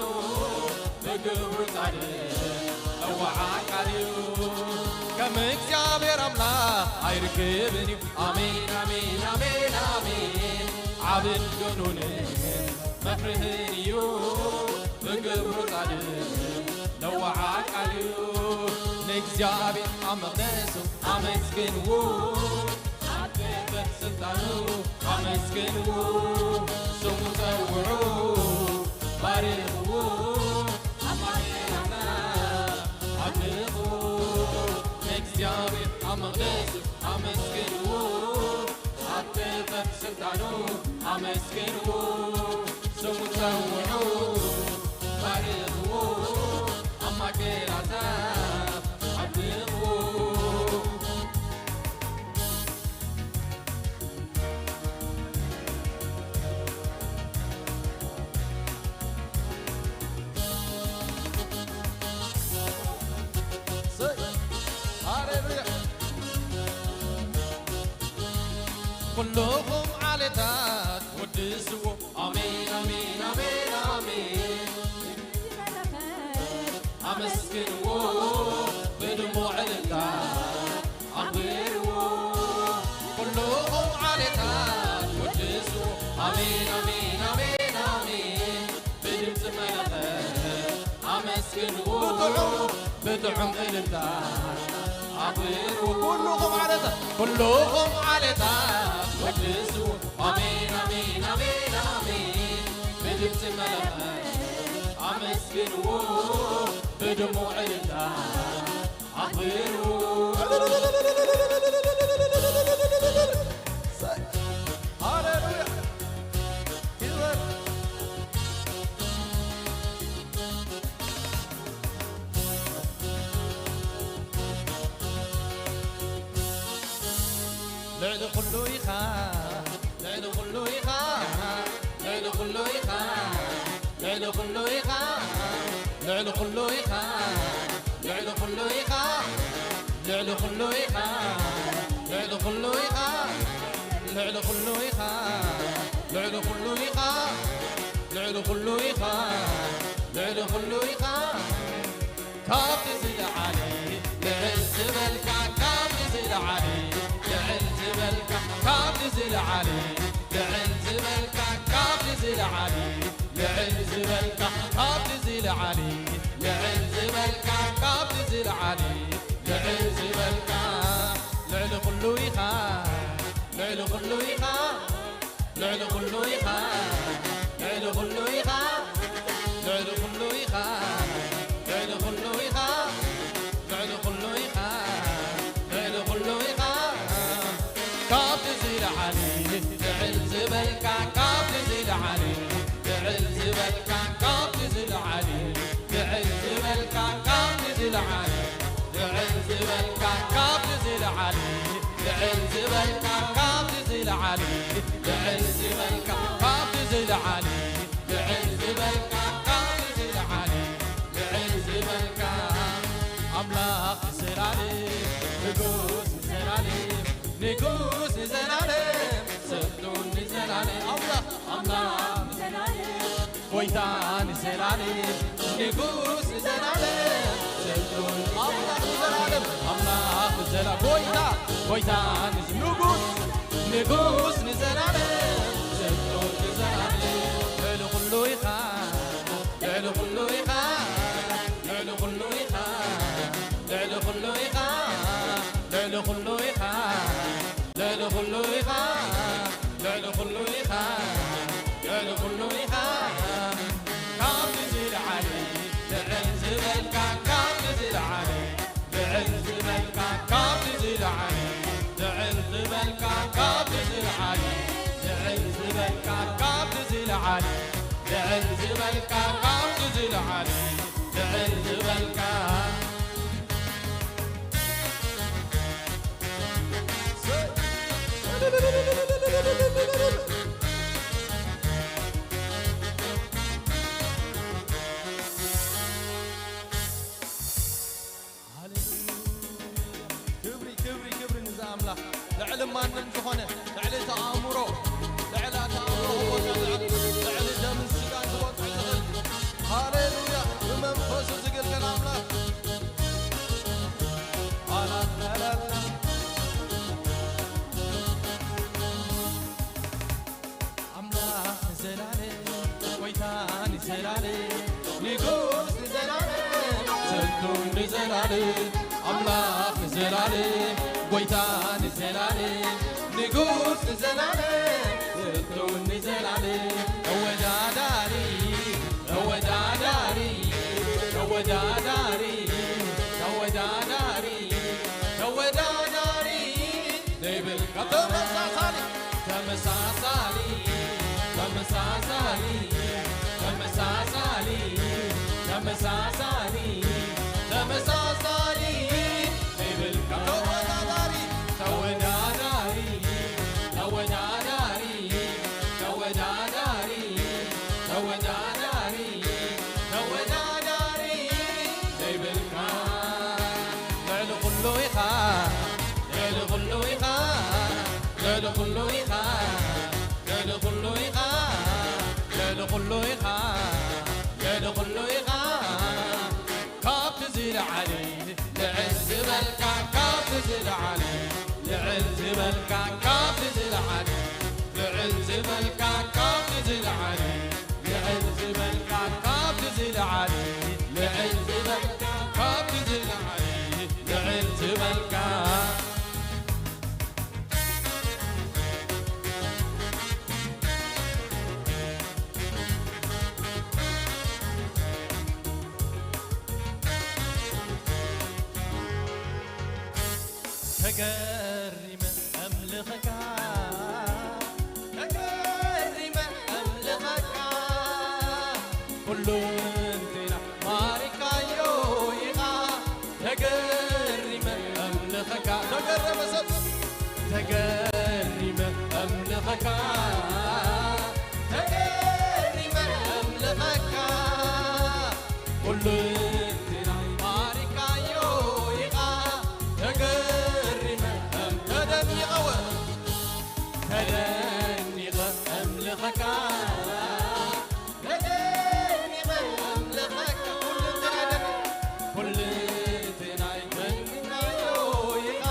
ብግብሩ ጻድቕ ለዋዕ ዓቃል እዩ። ከም እግዚኣብሔር ኣምላኽ ኣይርክብን እዩ። ኣሜን፣ ኣሜን፣ ኣሜን፣ ኣሜን። ዓብን ግኑንን መፍርህን እዩ፣ ብግብሩ ጻድቕ ለዋዕ ዓቃል እዩ። ንእግዚኣብሔር ኣብ መቕደሱ ኣመስግንዎ፣ ኣብ ክብር ስልጣኑ ኣመስግንዎ፣ ስሙ ጸውዑ፣ ባርኽዎ፣ ኣብ ማእከል ኣሕዛብ ኣድንቕዎ። ንእግዚኣብሔር ኣብ መቕደሱ ኣመስግንዎ፣ ኣብ ክብር ስልጣኑ ኣመስግንዎ፣ ስሙ ጸውዑ፣ ባርኽዎ፣ ኣብ ማእከል ኣሕዛብ ኣድንቕዎ። ሃሌሉያ። ኩልኹም ዓሌታት ወድስዎ። ኣሜን፣ ኣሜን፣ ኣሜን፣ ኣሜን። ኣመስግንዎ ብድሙዕ እልልታ ኣኽብርዎ። ኩልኹም ዓሌታት ወድስዎ። ኣሜን፣ ኣሜን፣ ኣሜን፣ ኣሜን። ብድምፂ መለኸት ኣመስግንዎ ብጥዑም፣ ብጥዑም እልልታ ኣኽብርዎ። ኩልኹም ዓሌታት፣ ኩልኹም ዓሌታት ወድስዎ። ኣሜን፣ ኣሜን፣ ኣሜን፣ ኣሜን። ብድምፂ መለኸት ኣመስግንዎ ብድሙዕ እልልታ ኣኽብርዎ። ሃሌሉያ። ልዕሊ ኩሉ ኢኻ፣ ልዕሊ ኩሉ ኢኻ፣ ልዕሊ ኩሉ ኢኻ፣ ልዕሊ ኩሉ ኢኻ፣ ልዕሊ ኩሉ ኢኻ፣ ልዕሊ ኩሉ ኢኻ፣ ልዕሊ ኩሉ ኢኻ፣ ልዕሊ ኩሉ ኢኻ፣ ልዕሊ ኩሉ ኢኻ፣ ልዕሊ ኩሉ ኢኻ፣ ልዕሊ ኩሉ ኢኻ፣ ልዕሊ ኩሉ ኢኻ። ካብቲ ዝለዓለ ልዕል ዝበልካ፣ ካብቲ ዝለዓለ ልዕል ዝበልካ፣ ካብቲ ዝለዓለ ልዕል ዝበልካ፣ ካብቲ ዝለዓለ ልዕል ዝበልካ፣ ካብቲ ዝለዓለ ልዕል ዝበልካ፣ ካብቲ ዝለዓለ ልዕል ዝበልካ፣ ልዕሊ ኩሉ ኢኻ፣ ልዕሊ ኩሉ ኢኻ። ልዕሊ ኩሉ ኢኻ፣ ልዕሊ ኩሉ ኢኻ፣ ልዕሊ ኩሉ ኢኻ፣ ልዕሊ ኩሉ ኢኻ፣ ልዕሊ ኩሉ ኢኻ፣ ልዕሊ ኩሉ ኢኻ። ካብቲ ዝለዓለ ልዕል ዝበልካ፣ ካብቲ ዝለዓለ ልዕል ዝበልካ፣ ካብቲ ዝለዓለ ልዕል ዝበልካ፣ ካብቲ ዝለዓለ ልዕል ዝበልካ፣ ካብቲ ዝለዓለ ልዕል ዝበልካ፣ ካብቲ ዝለዓለ ልዕል ዝበልካ፣ ካብቲ ዝለዓለ ልዕል ዝበልካ፣ ካብቲ ዝለዓለ ልዕል ዝበልካ። ኣምላኽ ንዘላለም፣ ንጉስ ንዘላለም፣ ንጉስ ንዘላለም፣ ስልጡን ንዘላለም። ኣምላኽ፣ ኣምላኽ ንዘላለም፣ ጎይታ ንዘላለም፣ ንጉስ ንዘላለም፣ ስልጡን ኣምላኽ ንዘላለም፣ ኣምላኽ ንዘላ-፣ ጎይታ፣ ጎይታ ንዝ-፣ ንጉስ፣ ንጉስ ንዘላለም፣ ስልጡን ንዘላለም። ልዕሊ ኩሉ ኢኻ፣ ልዕሊ ኩሉ ኢኻ፣ ልዕሊ ኩሉ ኢኻ፣ ልዕሊ ኩሉ ኢኻ፣ ልዕሊ ኩሉ ኢኻ። ልዕሊ ኩሉ ኢኻ፣ ልዕሊ ኩሉ ኢኻ፣ ልዕሊ ኩሉ ኢኻ። ካብቲ ዝለዓለ ልዕል ዝበልካ፣ ካብቲ ዝለዓለ ልዕል ዝበልካ፣ ካብቲ ዝለዓለ ልዕል ዝበልካ፣ ካብቲ ዝለዓለ ልዕል ዝበልካ፣ ካብቲ ዝለዓለ ልዕል ዝበልካ፣ ካብቲ ዝለዓለ ልዕል ዝበልካ። ሃሌሉያ። ክብሪ፣ ክብሪ፣ ክብሪ ንዛ ኣምላኽ። ልዕሊ ማንም ዝኾነ፣ ልዕሊ እቲ ኣእምሮ፣ ልዕሊ እቲ ኣእምሮ ክወጽእ ዝኽእል፣ ልዕሊ ደምን ስጋን ክወጽእ ዝኽእል። ሃሌሉያ። ብመንፈሱ ዝግልገል ኣምላኽ። ኣላላላላ። ኣምላኽ ንዘላለም፣ ጎይታ ንዘላለም፣ ንጉስ ንዘላለም፣ ስልጡን ንዘላለም። ኣምላኽ ንዘላለም፣ ጎይታ ንዘላለም፣ ንጉስ ንዘላለም፣ ስልጡን ንዘላለም። ተወዳዳሪ፣ ተወዳዳሪ፣ ተወዳዳሪ፣ ተወዳዳሪ፣ ተወዳዳሪ ዘይብልካ ተመሳሳሊ፣ ተመሳሳሊ፣ ተመሳሳሊ፣ ተመሳሳሊ፣ ተመሳሳሊ፣ ተመሳሳሊ ዘይብልካ ተወዳዳሪ፣ ተወዳዳሪ፣ ተወዳዳሪ፣ ተወዳዳሪ፣ ተወዳዳሪ፣ ተወዳዳሪ ዘይብልካ። ልዕሊ ኩሉ ኢኻ፣ ልዕሊ ኩሉ ኢኻ፣ ልዕሊ ኩሉ ኢኻ፣ ልዕሊ ኩሉ ኢኻ፣ ልዕሊ ኩሉ ኢኻ፣ ልዕሊ ኩሉ ኢኻ። ካብቲ ዝለዓለ ልዕል ዝበልካ፣ ካብቲ ዝለዓለ ልዕል ዝበልካ፣ ካብቲ ዝለዓለ ልዕል ዝበልካ፣ ካብቲ ዝለዓለ ልዕል ዝበልካ፣ ካብቲ ዝለዓለ ልዕል ዝበልካ፣ ካብቲ ዝለዓለ ልዕል ዝበልካ። ተገሪመ ኣምልኸካ፣ ተገሪመ ኣምልኸካ፣ ኩሉ እንቴና ማሪካዮ ኢኻ። ተገሪመ ኣምልኸካ፣ ተገረመ ሰብ። ተገሪመ ኣምልኸካ፣ ተገሪመ ኣምልኸካ፣ ኩሉ እንቴና ማሪካዮ ኢኻ። ተገሪመ ኣም-፣ ተደኒቐ ወ-፣ ተደኒቐ ኣምልኸካ፣ ተደኒቐ ኣምልኸካ፣ ኩሉ እንቴና ደኒ-፣ ኩሉ እንቴናይ ደኒቐዮ ኢኻ።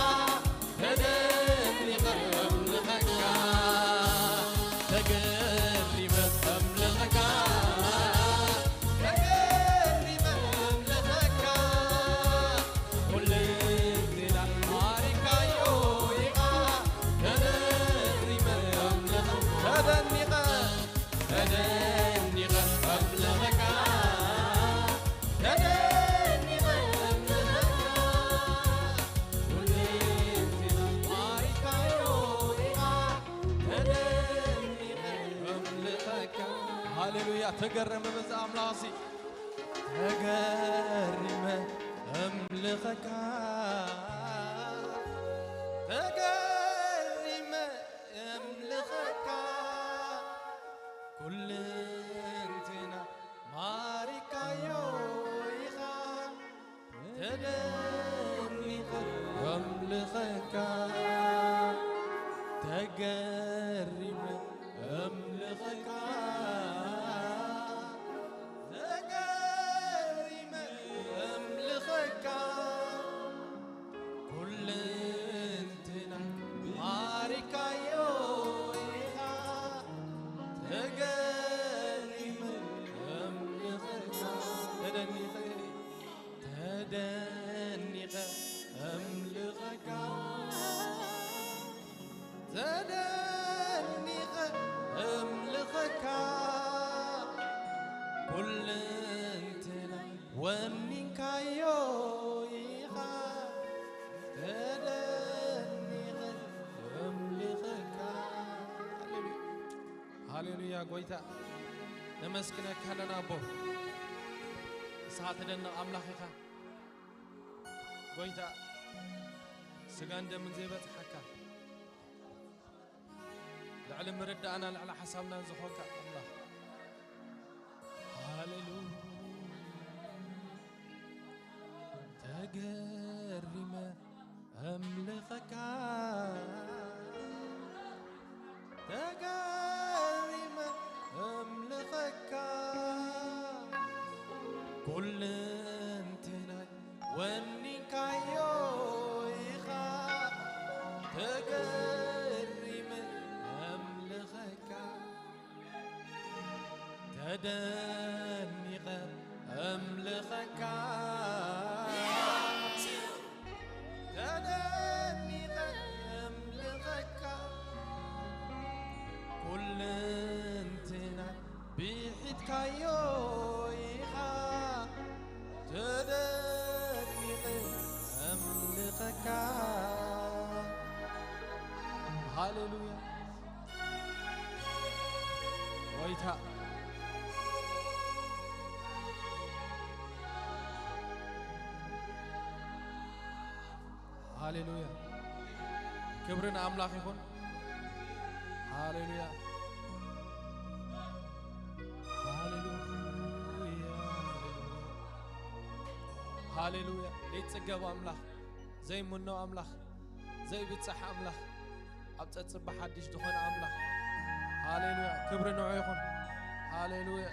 ተደኒቐ ኣምልኸካ፣ ተገሪመ ኣምልኸካ፣ ተገሪመ ኣምልኸካ፣ ኩሉ እንቴና ማሪካዮ ኢኻ። ተደሪመ ኣምልኸካ፣ ተደኒቐ፣ ተደኒቐ ኣምልኸካ፣ ተደኒቐ ኣምልኸካ፣ ኩሉ እንቴና ማሪካዮ ኢኻ። ተደኒቐ ኣምልኸካ። ሃሌሉያ። ተገረመ በዚ ኣምላኽ እዚ። ተገሪመ ኣምልኸካ፣ ተገሪመ ኣምልኸካ፣ ኩሉ እንቴና ማሪካዮ ኢኻ። ተደኒቐ ኣምልኸካ፣ ተገሪመ ኣምልኸካ፣ ተገሪመ ኣምልኸካ፣ ኩሉ እንቴና ማሪካዮ ኢኻ። ተገሪመ ኣምልኸካ፣ ተደኒቐ፣ ተደኒቐ ኣምልኸካ፣ ተደኒቐ ኣምልኸካ፣ ኩሉ እንቴና ወኒንካዮ ኢኻ። ተደኒቐ ኣምልኸካ። ሃሌሉያ። ሃሌሉያ። ጎይታ፣ ነመስግነካ ኣለና ኣቦ። ንስኻ ትደንቕ ኣምላኽ ኢኻ። ጎይታ፣ ስጋን ደምን ዘይበጽሓካ፣ ልዕሊ ምርዳእና፣ ልዕሊ ሓሳብናን ዝኾንካ ኣምላኽ። ሃሌሉያ። ተገሪመ ኣምልኸካ፣ ተገሪመ ኣምልኸካ፣ ኩሉ እንቴናይ ወኒንካዮ ኢኻ። ተገሪመ ኣምልኸካ፣ ተደኒቐ ኣምልኸካ፣ ተደኒቐ ኣምልኸካ፣ ኩሉ እንቴናይ ብሒትካዮ ኢኻ። ተደኒቐ ኣምልኸካ። ሃሌሉያ። ጎይታ። ሃሌሉያ። ክብሪ ንኣምላኽ ይኹን። ሃሌሉያ። ሃሌሉያ። ሃሌሉያ። ዘይጽገብ ኣምላኽ፣ ዘይምኖ ኣምላኽ፣ ዘይብጻሕ ኣምላኽ፣ ኣብ ጸጽባ ሓድሽ ዝኾነ ኣምላኽ። ሃሌሉያ። ክብሪ ንዑ ይኹን። ሃሌሉያ።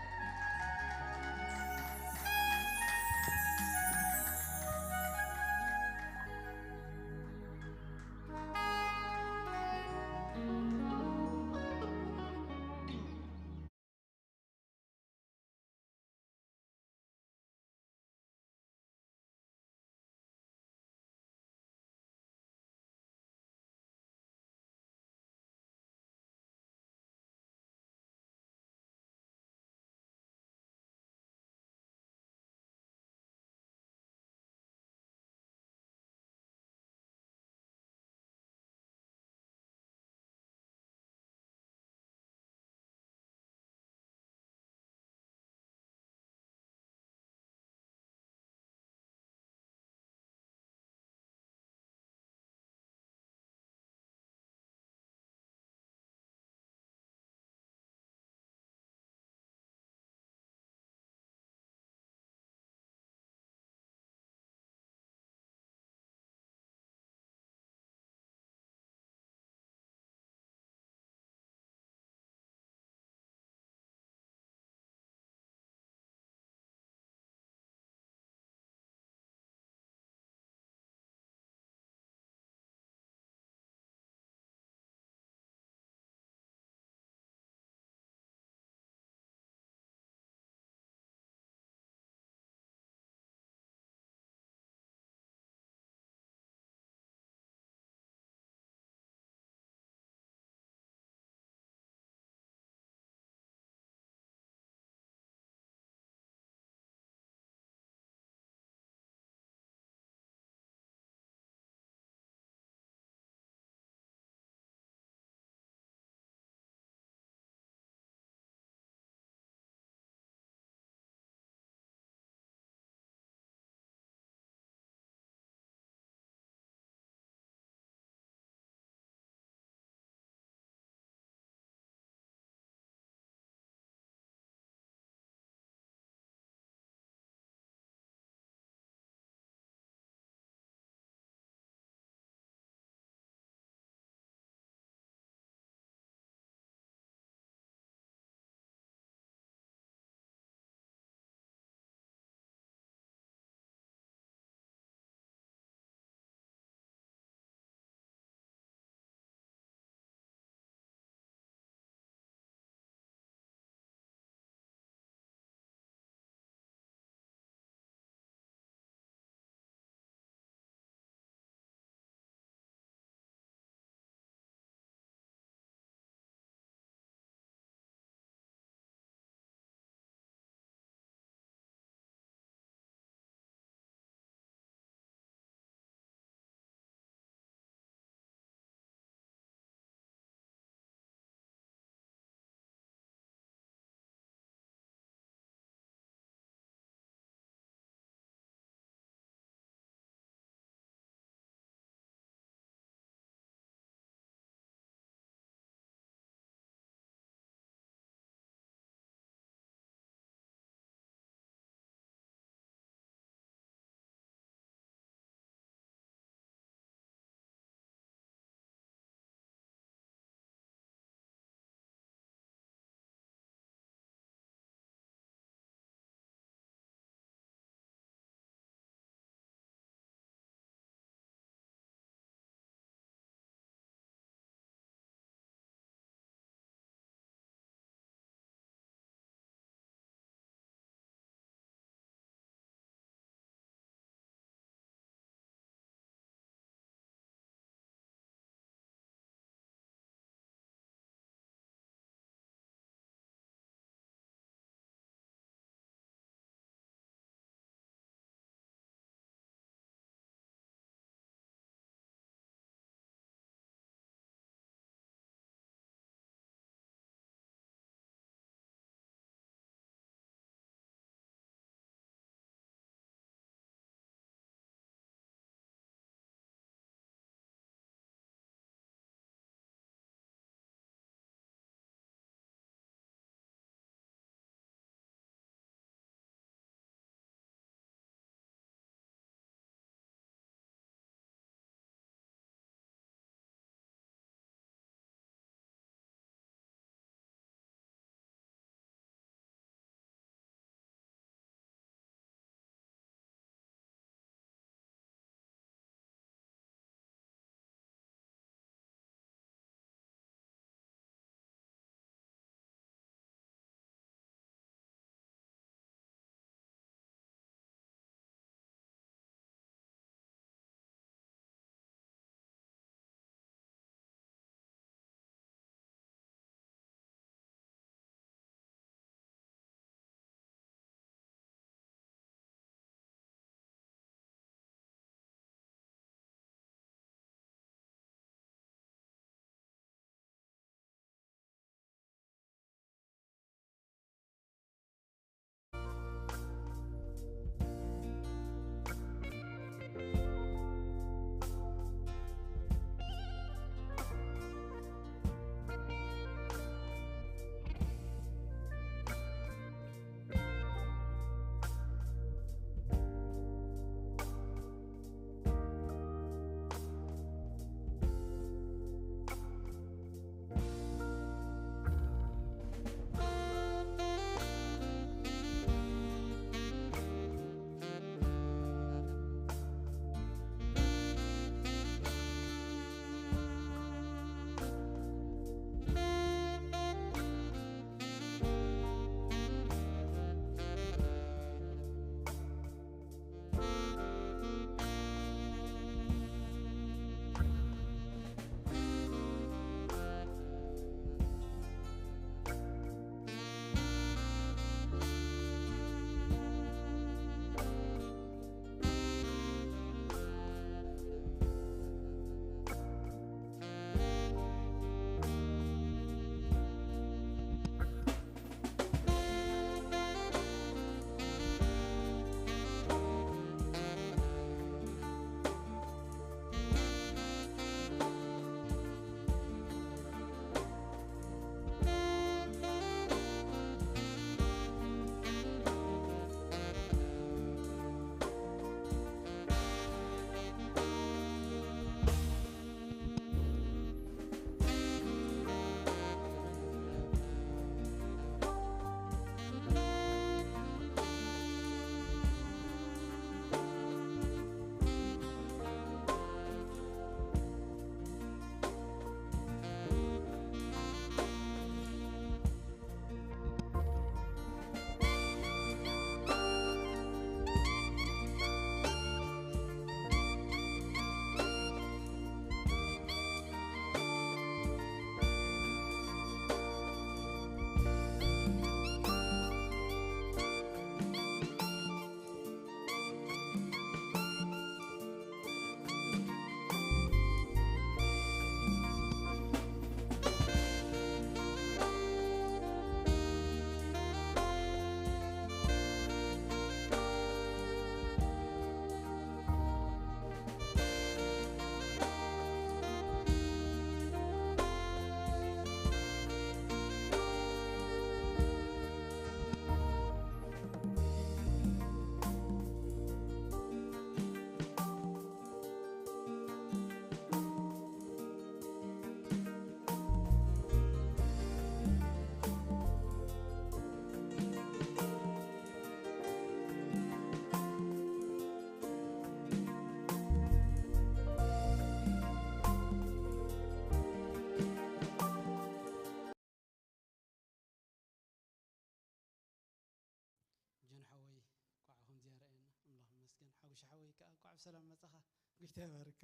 ሓወይ ከዓ እንኳዕ ብሰላም መጻኻ። ጎይታ ይባርካ።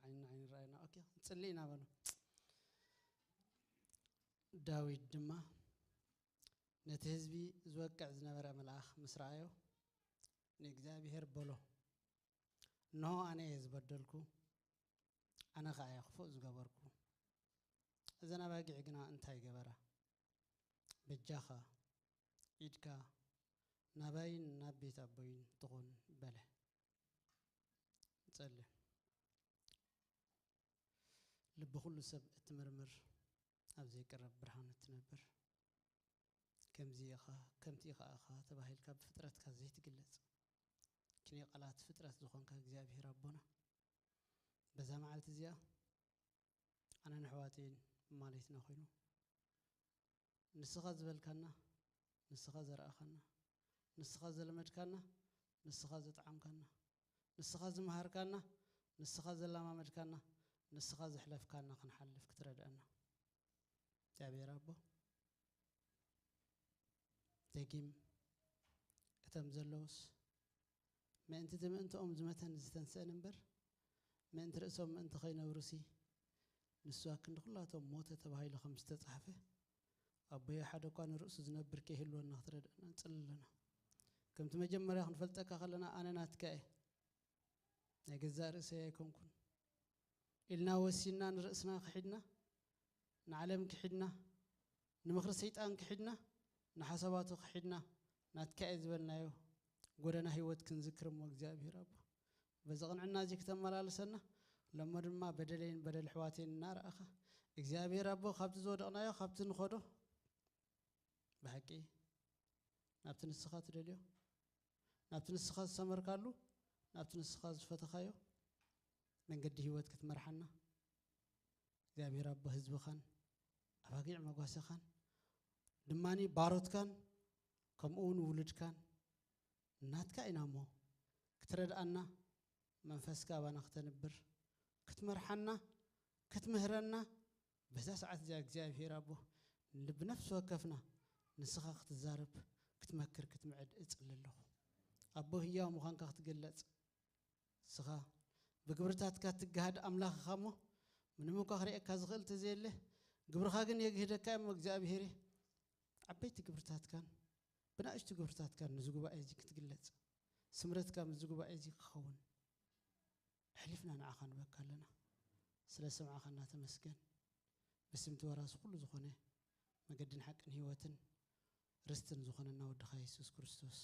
ዓይኒ ዓይኒ ረኣየና። ኦኬ፣ ንጽሊ ኢና በሉ። ዳዊት ድማ ነቲ ህዝቢ ዝወቅዕ ዝነበረ መልኣኽ ምስ ረኣዮ፣ ንእግዚኣብሔር በሎ፣ እንሆ ኣነ እየ ዝበደልኩ፣ ኣነ ኸኣ እየ ክፉእ ዝገበርኩ። እዘን ኣባጊዕ ግና እንታይ ገበራ? በጃኻ ኢድካ ናባይን ናብ ቤት ኣቦይን ትኹን በለ። ንጸሊ። ልቢ ኩሉ ሰብ እትምርምር፣ ኣብ ዘይቀረብ ብርሃን እትነብር፣ ከምዚ ኢኻ፣ ከምቲ ኢኻ ኢኻ ተባሂልካ ብፍጥረትካ ዘይትግለጽ፣ ክንዮ ቃላት ፍጥረት ዝኾንካ እግዚኣብሔር ኣቦና፣ በዛ መዓልቲ እዚኣ ኣነን ኣሕዋተይን ማለትና ኮይኑ፣ ንስኻ ዝበልካና፣ ንስኻ ዘርኣኻና፣ ንስኻ ዘለመድካና፣ ንስኻ ዘጥዓምካና፣ ንስኻ ዝመሃርካና፣ ንስኻ ዘላማመድካና፣ ንስኻ ዘሕለፍካና ክንሓልፍ ክትረድኣና። እግዚኣብሔር ኣቦ፣ ደጊም እቶም ዘለዉስ ምእንቲ እቲ ምእንትኦም ዝመተን ዝተንስአን እምበር፣ ምእንቲ ርእሶም ምእንቲ ከይነብሩሲ፣ ንሱ ኣክንዲ ኩላቶም ሞተ ተባሂሉ ከም ዝተጻሕፈ፣ ኣቦየ ሓደ እኳ ንርእሱ ዝነብር ከይህልወና ክትረድኣና ንጽሊ ኣለና። ከምቲ መጀመርያ ክንፈልጠካ ከለና፣ ኣነ ናትካ እየ፣ ናይ ገዛእ ርእሰይ ኣይኮንኩን ኢልና ወሲንና፣ ንርእስና ክሒድና፣ ንዓለም ክሒድና፣ ንምኽሪ ሰይጣን ክሒድና፣ ንሓሳባቱ ክሒድና፣ ናትካ እየ ዝበልናዮ ጎደና ህይወት ክንዝክር እሞ፣ እግዚኣብሔር ኣቦ፣ በዚ ቅንዕና እዚ ክተመላልሰና፣ ለሞ ድማ በደለይን በደል ኣሕዋተይን እናረኣኻ፣ እግዚኣብሔር ኣቦ፣ ካብቲ ዝወደቕናዮ፣ ካብቲ ንኸዶ፣ ብሓቂ ናብቲ ንስኻ ትደልዮ፣ ናብቲ ንስኻ ዝሰመርካሉ፣ ናብቲ ንስኻ ዝፈተኻዮ መንገዲ ህይወት ክትመርሓና፣ እግዚኣብሔር ኣቦ፣ ህዝብኻን ኣባጊዕ መጓሰኻን ድማኒ ባሮትካን ከምኡ እውን ውሉድካን ናትካ ኢና እሞ፣ ክትረድኣና፣ መንፈስካ ኣባና ክተንብር፣ ክትመርሓና፣ ክትምህረና፣ በዛ ሰዓት እዚኣ እግዚኣብሔር ኣቦ፣ ብነፍሲ ወከፍና ንስኻ ክትዛረብ፣ ክትመክር፣ ክትምዕድ እጽሊ ኣለኹ። ኣቦ ህያው ምዃንካ ክትግለጽ፣ ንስኻ ብግብርታትካ ትገሃድ ኣምላኽ ኢኻ እሞ፣ ምንም እኳ ክርእየካ ዝኽእል እንተዘየለ፣ ግብርኻ ግን የግህደካ እሞ፣ እግዚኣብሔር፣ ዓበይቲ ግብርታትካን ብናእሽቱ ግብርታትካን ንዚ ጉባኤ እዚ ክትግለጽ፣ ስምረትካ ምስዚ ጉባኤ እዚ ክኸውን፣ ኣሕሊፍና ንዓኻ ንበካ ኣለና። ስለ ሰምዓኻና ተመስገን። ብስም እቲ ወራሲ ኩሉ ዝኾነ፣ መገድን ሓቅን ህይወትን ርስትን ዝኾነና ወድኻ የሱስ ክርስቶስ፣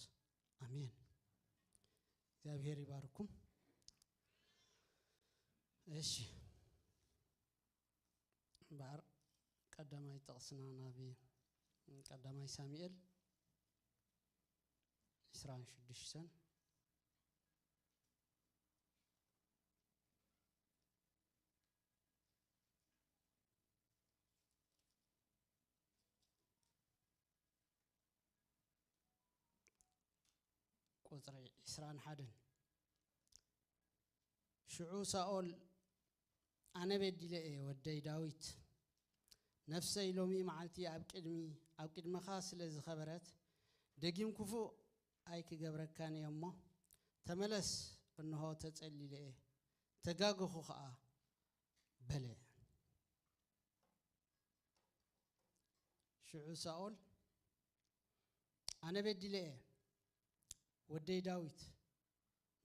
ኣሜን። እግዚኣብሔር ይባርኩም። እሺ፣ እምበኣር ቀዳማይ ጥቕስና ናብ ቀዳማይ ሳሙኤል ዕስራን ሽዱሽተን፣ ቁጽሪ ዕስራን ሓደን። ሽዑ ሳኦል፣ ኣነ በዲለ እየ፣ ወደይ ዳዊት፣ ነፍሰይ ሎሚ መዓልቲ ኣብ ቅድሚ፣ ኣብ ቅድመኻ ስለ ዝኸበረት፣ ደጊም ክፉእ ኣይክገብረካን እየ እሞ፣ ተመለስ፣ እንሆ ተጸሊለ እየ፣ ተጋገኹ ኸኣ፣ በለ። ሽዑ ሳኦል፣ ኣነ በዲለ እየ፣ ወደይ ዳዊት፣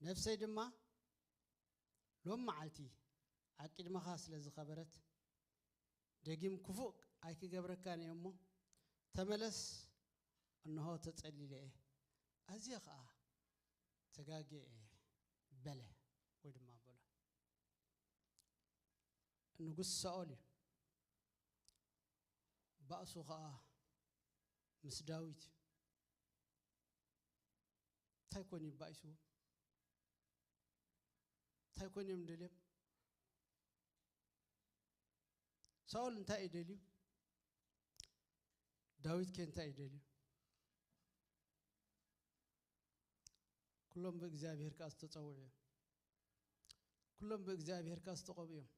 ነፍሰይ ድማ ሎም መዓልቲ ኣብ ቅድመኻ ስለ ዝኸበረት፣ ደጊም ክፉእ ኣይክገብረካን እየ እሞ፣ ተመለስ፣ እንሆ ተጸሊለ እየ፣ ኣዝየ ኸኣ ተጋግየ እየ፣ በለ፣ ወይ ድማ በሎ። ንጉስ ሳኦል እዩ። ባእሱ ኸኣ ምስ ዳዊት እዩ። እንታይ ኮን እዩ ባኢስዎ? እንታይ ኮን እዮም ደልዮም? ሳኦል እንታይ እዩ ደልዩ? ዳዊት ከ እንታይ እዩ ደልዩ? ኩሎም ብእግዚኣብሔር ከኣ ዝተጸውዑ እዮም። ኩሎም ብእግዚኣብሔር ከኣ ዝተቐብኡ እዮም።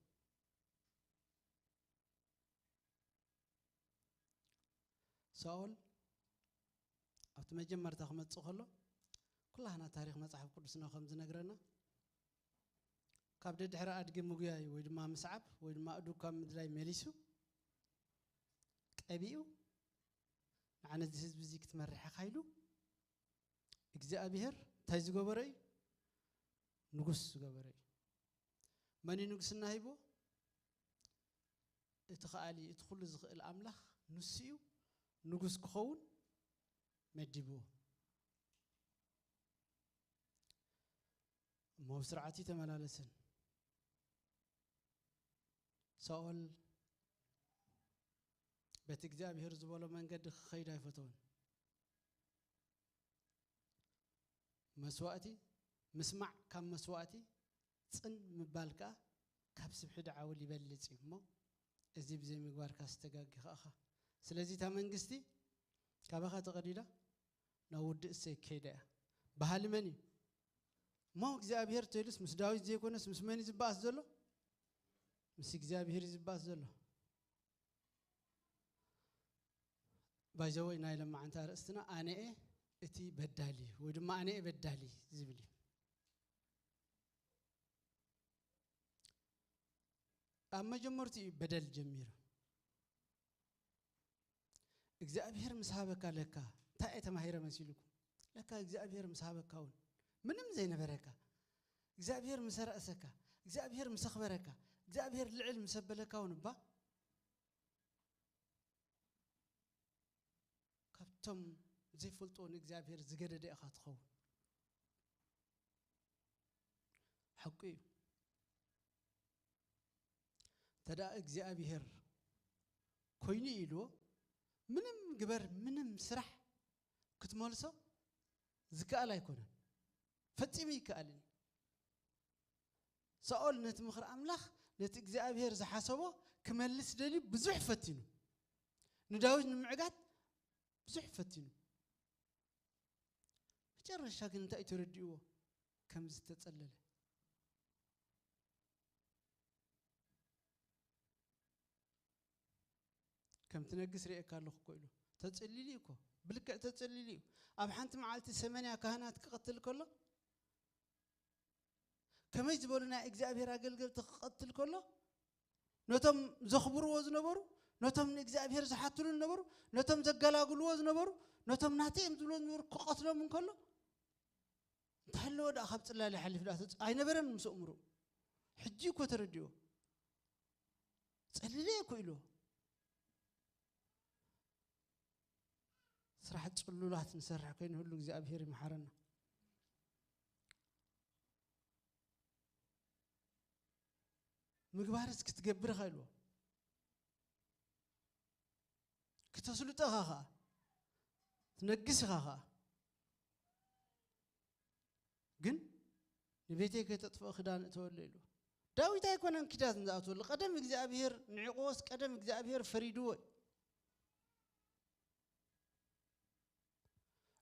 ሳኦል ኣብቲ መጀመርታ ክመጽእ ከሎ፣ ኩላህና ታሪኽ መጽሓፍ ቅዱስና ከም ዝነግረና፣ ካብ ደድሕሪ ኣድጊ ምጉያይ ወይ ድማ ምስዓብ ወይ ድማ ኣእዱግ ካብ ምድላይ መሊሱ ቀቢኡ፣ ንዓ ነዚ ህዝቢ እዚ ክትመርሕ ኢኻ ኢሉ እግዚኣብሔር እንታይ ዝገበሮ እዩ? ንጉስ ዝገበሮ እዩ። መን እዩ ንግስና ሂብዎ? እቲ ከኣሊ፣ እቲ ኩሉ ዝኽእል ኣምላኽ ንሱ እዩ ንጉስ ክኸውን መዲብዎ። እሞ ብስርዓት እዩ ተመላለሰን። ሳኦል በቲ እግዚኣብሔር ዝበሎ መንገዲ ክኸይድ ኣይፈተወን። መስዋእቲ ምስማዕ ካብ መስዋእቲ ጽን ምባል ከኣ ካብ ስብሒ ደዓውል ይበልጽ እዩ እሞ፣ እዚ ብዘይ ምግባርካ ዝተጋጊኻ ኢኻ። ስለዚ እታ መንግስቲ ካባኻ ተቐዲዳ ናብ ውዲ እሴይ ከይዳ እያ። በሃሊ መን እዩ? እሞ እግዚኣብሔር ተይሉስ ምስ ዳዊት ዘይኮነስ ምስ መን እዩ ዝበኣስ ዘሎ? ምስ እግዚኣብሔር እዩ ዝበኣስ ዘሎ። ባይዘወይ ናይ ለማዓንታ ኣርእስትና ኣነኤ እቲ በዳሊ ወይ ድማ ኣነኤ በዳሊ ዝብል እዩ። ኣብ መጀመርትኡ እዩ በደል ጀሚሩ። እግዚኣብሔር ምስ ሃበካ ለካ እንታይ እየ ተማሂረ መሲልኩም? ለካ እግዚኣብሔር ምስ ሃበካ እውን ምንም ዘይነበረካ፣ እግዚኣብሔር ምስ ኣርኣሰካ፣ እግዚኣብሔር ምስ ኣኽበረካ፣ እግዚኣብሔር ልዕል ምስ ኣበለካ እውን እባ ካብቶም ዘይፈልጥዎ ንእግዚኣብሔር ዝገደደ ኢኻ ትኸውን። ሓቁ እዩ። እንተ ደኣ እግዚኣብሔር ኮይኑ ኢልዎ፣ ምንም ግበር፣ ምንም ስራሕ ክትመልሶ ዝከኣል ኣይኮነን። ፈጺሙ ይከኣልን እዩ። ሳኦል ነቲ ምኽሪ ኣምላኽ፣ ነቲ እግዚኣብሔር ዝሓሰቦ ክመልስ ደልዩ ብዙሕ ፈቲኑ። ንዳዊት ንምዕጋት ብዙሕ ፈቲኑ። መጨረሻ ግን እንታይ ተረዲእዎ? ከም ዝተጸለለ። ከም ትነግስ ርእየካ ኣለኹ እኮ ኢሉ። ተጸሊሉ እዩ እኮ። ብልክዕ ተጸሊሉ እዩ። ኣብ ሓንቲ መዓልቲ ሰማንያ ካህናት ክቐትል ከሎ፣ ከመይ ዝበሉ ናይ እግዚኣብሔር ኣገልገልቲ ክቐትል ከሎ፣ ነቶም ዘኽብርዎ ዝነበሩ፣ ነቶም ንእግዚኣብሔር ዝሓትሉ ዝነበሩ፣ ነቶም ዘገላግልዎ ዝነበሩ፣ ነቶም ናተይ እዮም ዝብሎ ዝነበሩ ክቐትሎም እንከሎ፣ እንታይ ኣለዎ ደኣ ካብ ጽላለ ሓሊፍ ደኣ ተጽ-፣ ኣይነበረን ምስ ኣእምሮ። ሕጂ እኮ ተረዲኦ። ጸሊለ እኮ ኢሉ። ስራሕ ጽሉላት ንሰርሕ ከይንህሉ እግዚኣብሔር ይምሓረና። ምግባርስ ክትገብር ኢኻ ኢልዎ። ክተስልጦ ኢኻ ኸኣ። ትነግስ ኢኻ ኸኣ። ግን ንቤተይ ከይተጥፍኦ ክዳን እተወሉ ኢልዎ። ዳዊት ኣይኮነን ኪዳን ዝኣትወሉ። ቀደም እግዚኣብሔር ንዕቕዎስ ቀደም እግዚኣብሔር ፈሪድዎ እዩ።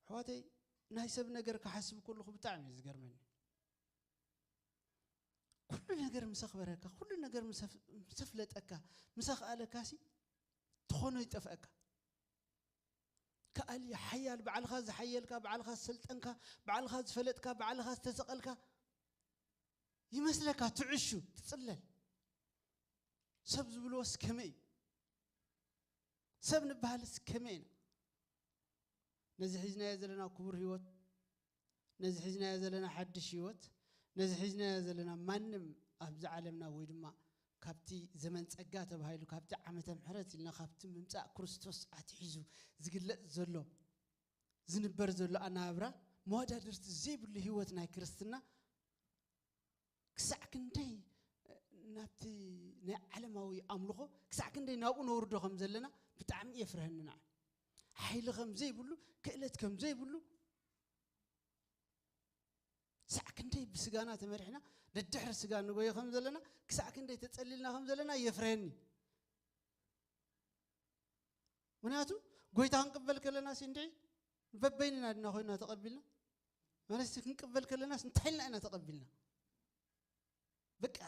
ኣሕዋተይ፣ ናይ ሰብ ነገር ክሓስብ ከለኹ ብጣዕሚ እዩ ዝገርመኒ። ኩሉ ነገር ምስ ኣኽበረካ፣ ኩሉ ነገር ምስ ኣፍ-፣ ምስ ኣፍለጠካ፣ ምስ ኣኽኣለካሲ ትኾኖ ይጠፍአካ። ከኣሊ ሓያል፣ ባዕልኻ ዝሓየልካ፣ ባዕልኻ ዝሰልጠንካ፣ ባዕልኻ ዝፈለጥካ፣ ባዕልኻ ዝተሰቐልካ ይመስለካ፣ ትዕሹ፣ ትጽለል። ሰብ ዝብልዎስ ከመይ እዩ? ሰብ ንበሃልስ ከመይ ኢና? ነዚ ሒዝናዮ ዘለና ክቡር ህይወት፣ ነዚ ሒዝናዮ ዘለና ሓድሽ ህይወት፣ ነዚ ሒዝናዮ ዘለና ማንም ኣብዚ ዓለምና ወይ ድማ ካብቲ ዘመን ጸጋ ተባሂሉ፣ ካብቲ ዓመተ ምሕረት ኢልና፣ ካብቲ ምምጻእ ክርስቶስ ኣትሒዙ ዝግለጽ ዘሎ፣ ዝንበር ዘሎ ኣነባብራ፣ መወዳድርቲ ዘይብሉ ህይወት ናይ ክርስትና ክሳዕ ክንደይ ናብቲ ናይ ዓለማዊ ኣምልኾ ክሳዕ ክንደይ ናብኡ ነውርዶ ከም ዘለና ብጣዕሚ የፍርሀኒ ንዓይ። ሓይሊ ከም ዘይብሉ፣ ክእለት ከም ዘይብሉ፣ ክሳዕ ክንደይ ብስጋና ተመሪሕና ደድሕሪ ስጋ ንጎየ ከም ዘለና፣ ክሳዕ ክንደይ ተጸሊልና ከም ዘለና የፍርሀኒ። ምክንያቱ ጎይታ ክንቅበል ከለና ሲ እንድዒ በበይንና ድና ኮይና ተቐቢልና? ማለት ሲ ክንቅበል ከለናስ እንታይ ኢልና ኢና ተቐቢልና? በቃ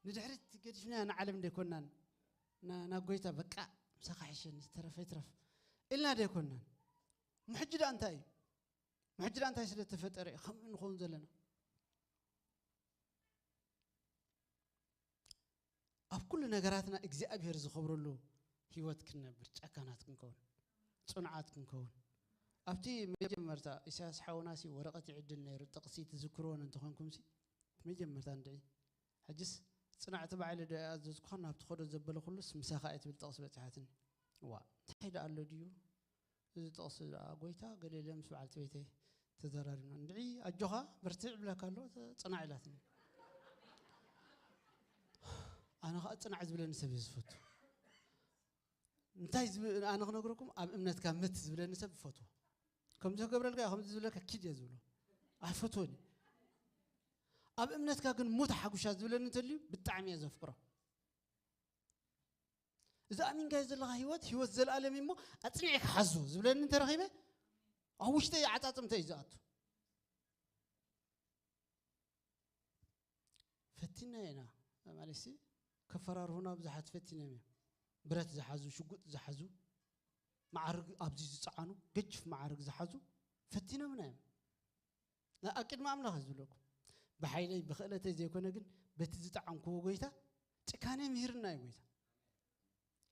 ንድሕሪት ገዲፍና ንዓለም ደይኮናን፣ ና-፣ ናብ ጎይታ በቃ ምሳኻ ሕሸኒ ዝተረፈ ይትረፍ ኢልና ደይኮናን? ምሕጂ ደኣ እንታይ እዩ? ሕጂ ደኣ እንታይ ስለ ተፈጠረ እዩ ከምኡ ንኸውን ዘለና? ኣብ ኩሉ ነገራትና እግዚኣብሔር ዝኸብረሉ ህይወት ክንነብር፣ ጨካናት ክንከውን፣ ጽኑዓት ክንከውን። ኣብቲ መጀመርታ ኢሳያስ ሓውናሲ ወረቐት ይዕድል ነይሩ፣ ጥቕሲ ትዝክርዎን እንተኾንኩምሲ፣ መጀመርታ እንድዒ። ሕጅስ ጽናዕቲ ባዕለ ዶ ኣዘዝኩኻ፣ ናብ ትኸዶ ዘበለ ኩሉስ ምሳኻ እየ ትብል ጥቕሲ በጺሓትኒ። ዋ፣ እንታይ ደኣ ኣሎ ድዩ? እዚ ጥቕሲ ደኣ ጎይታ ገለ ኢለ ምስ በዓልቲ ቤተይ ተዘራሪብና። እንድዒ ኣጆኻ በርትዕ ይብለካ ኣሎ፣ ጽናዕ ኢላትኒ። ኣነ ኸኣ ጽናዕ ዝብለኒ ሰብ እየ ዝፈቱ። እንታይ ዝብ-፣ ኣነ ክነግረኩም፣ ኣብ እምነትካ ምት ዝብለኒ ሰብ ይፈትዎ። ከምዚ ክገብረልካ እየ፣ ከምዚ ዝብለካ ኪድ እየ ዝብሎ። ኣይፈትዎን እየ። ኣብ እምነትካ ግን ሙት ሓጉሻ ዝብለኒ እንተልዩ ብጣዕሚ እየ ዘፍቅሮ። እዚ ኣሚንካዮ ዘለኻ ህይወት፣ ህይወት ዘለኣለም እዩ እሞ ኣጽኒዕካ ሓዞ ዝብለኒ እንተረኺበ ኣብ ውሽጠይ ዓጻጽምተ እዩ ዝኣቱ። ፈቲና ኢና ማለት ሲ ከፈራርሁና ብዙሓት ፈቲኖም እዮም። ብረት ዝሓዙ፣ ሽጉጥ ዝሓዙ፣ መዓርግ ኣብዚ ዝጸዓኑ፣ ገጅፍ መዓርግ ዝሓዙ ፈቲኖምና እዮም። ኣብ ቅድሚ ኣምላኽ እዩ ዝብለኩም። ብሓይለይ ብኽእለተይ ዘይኮነ ግን በቲ ዝጠዓምክዎ ጎይታ ጭካነ ምሂርና እዩ ጎይታ።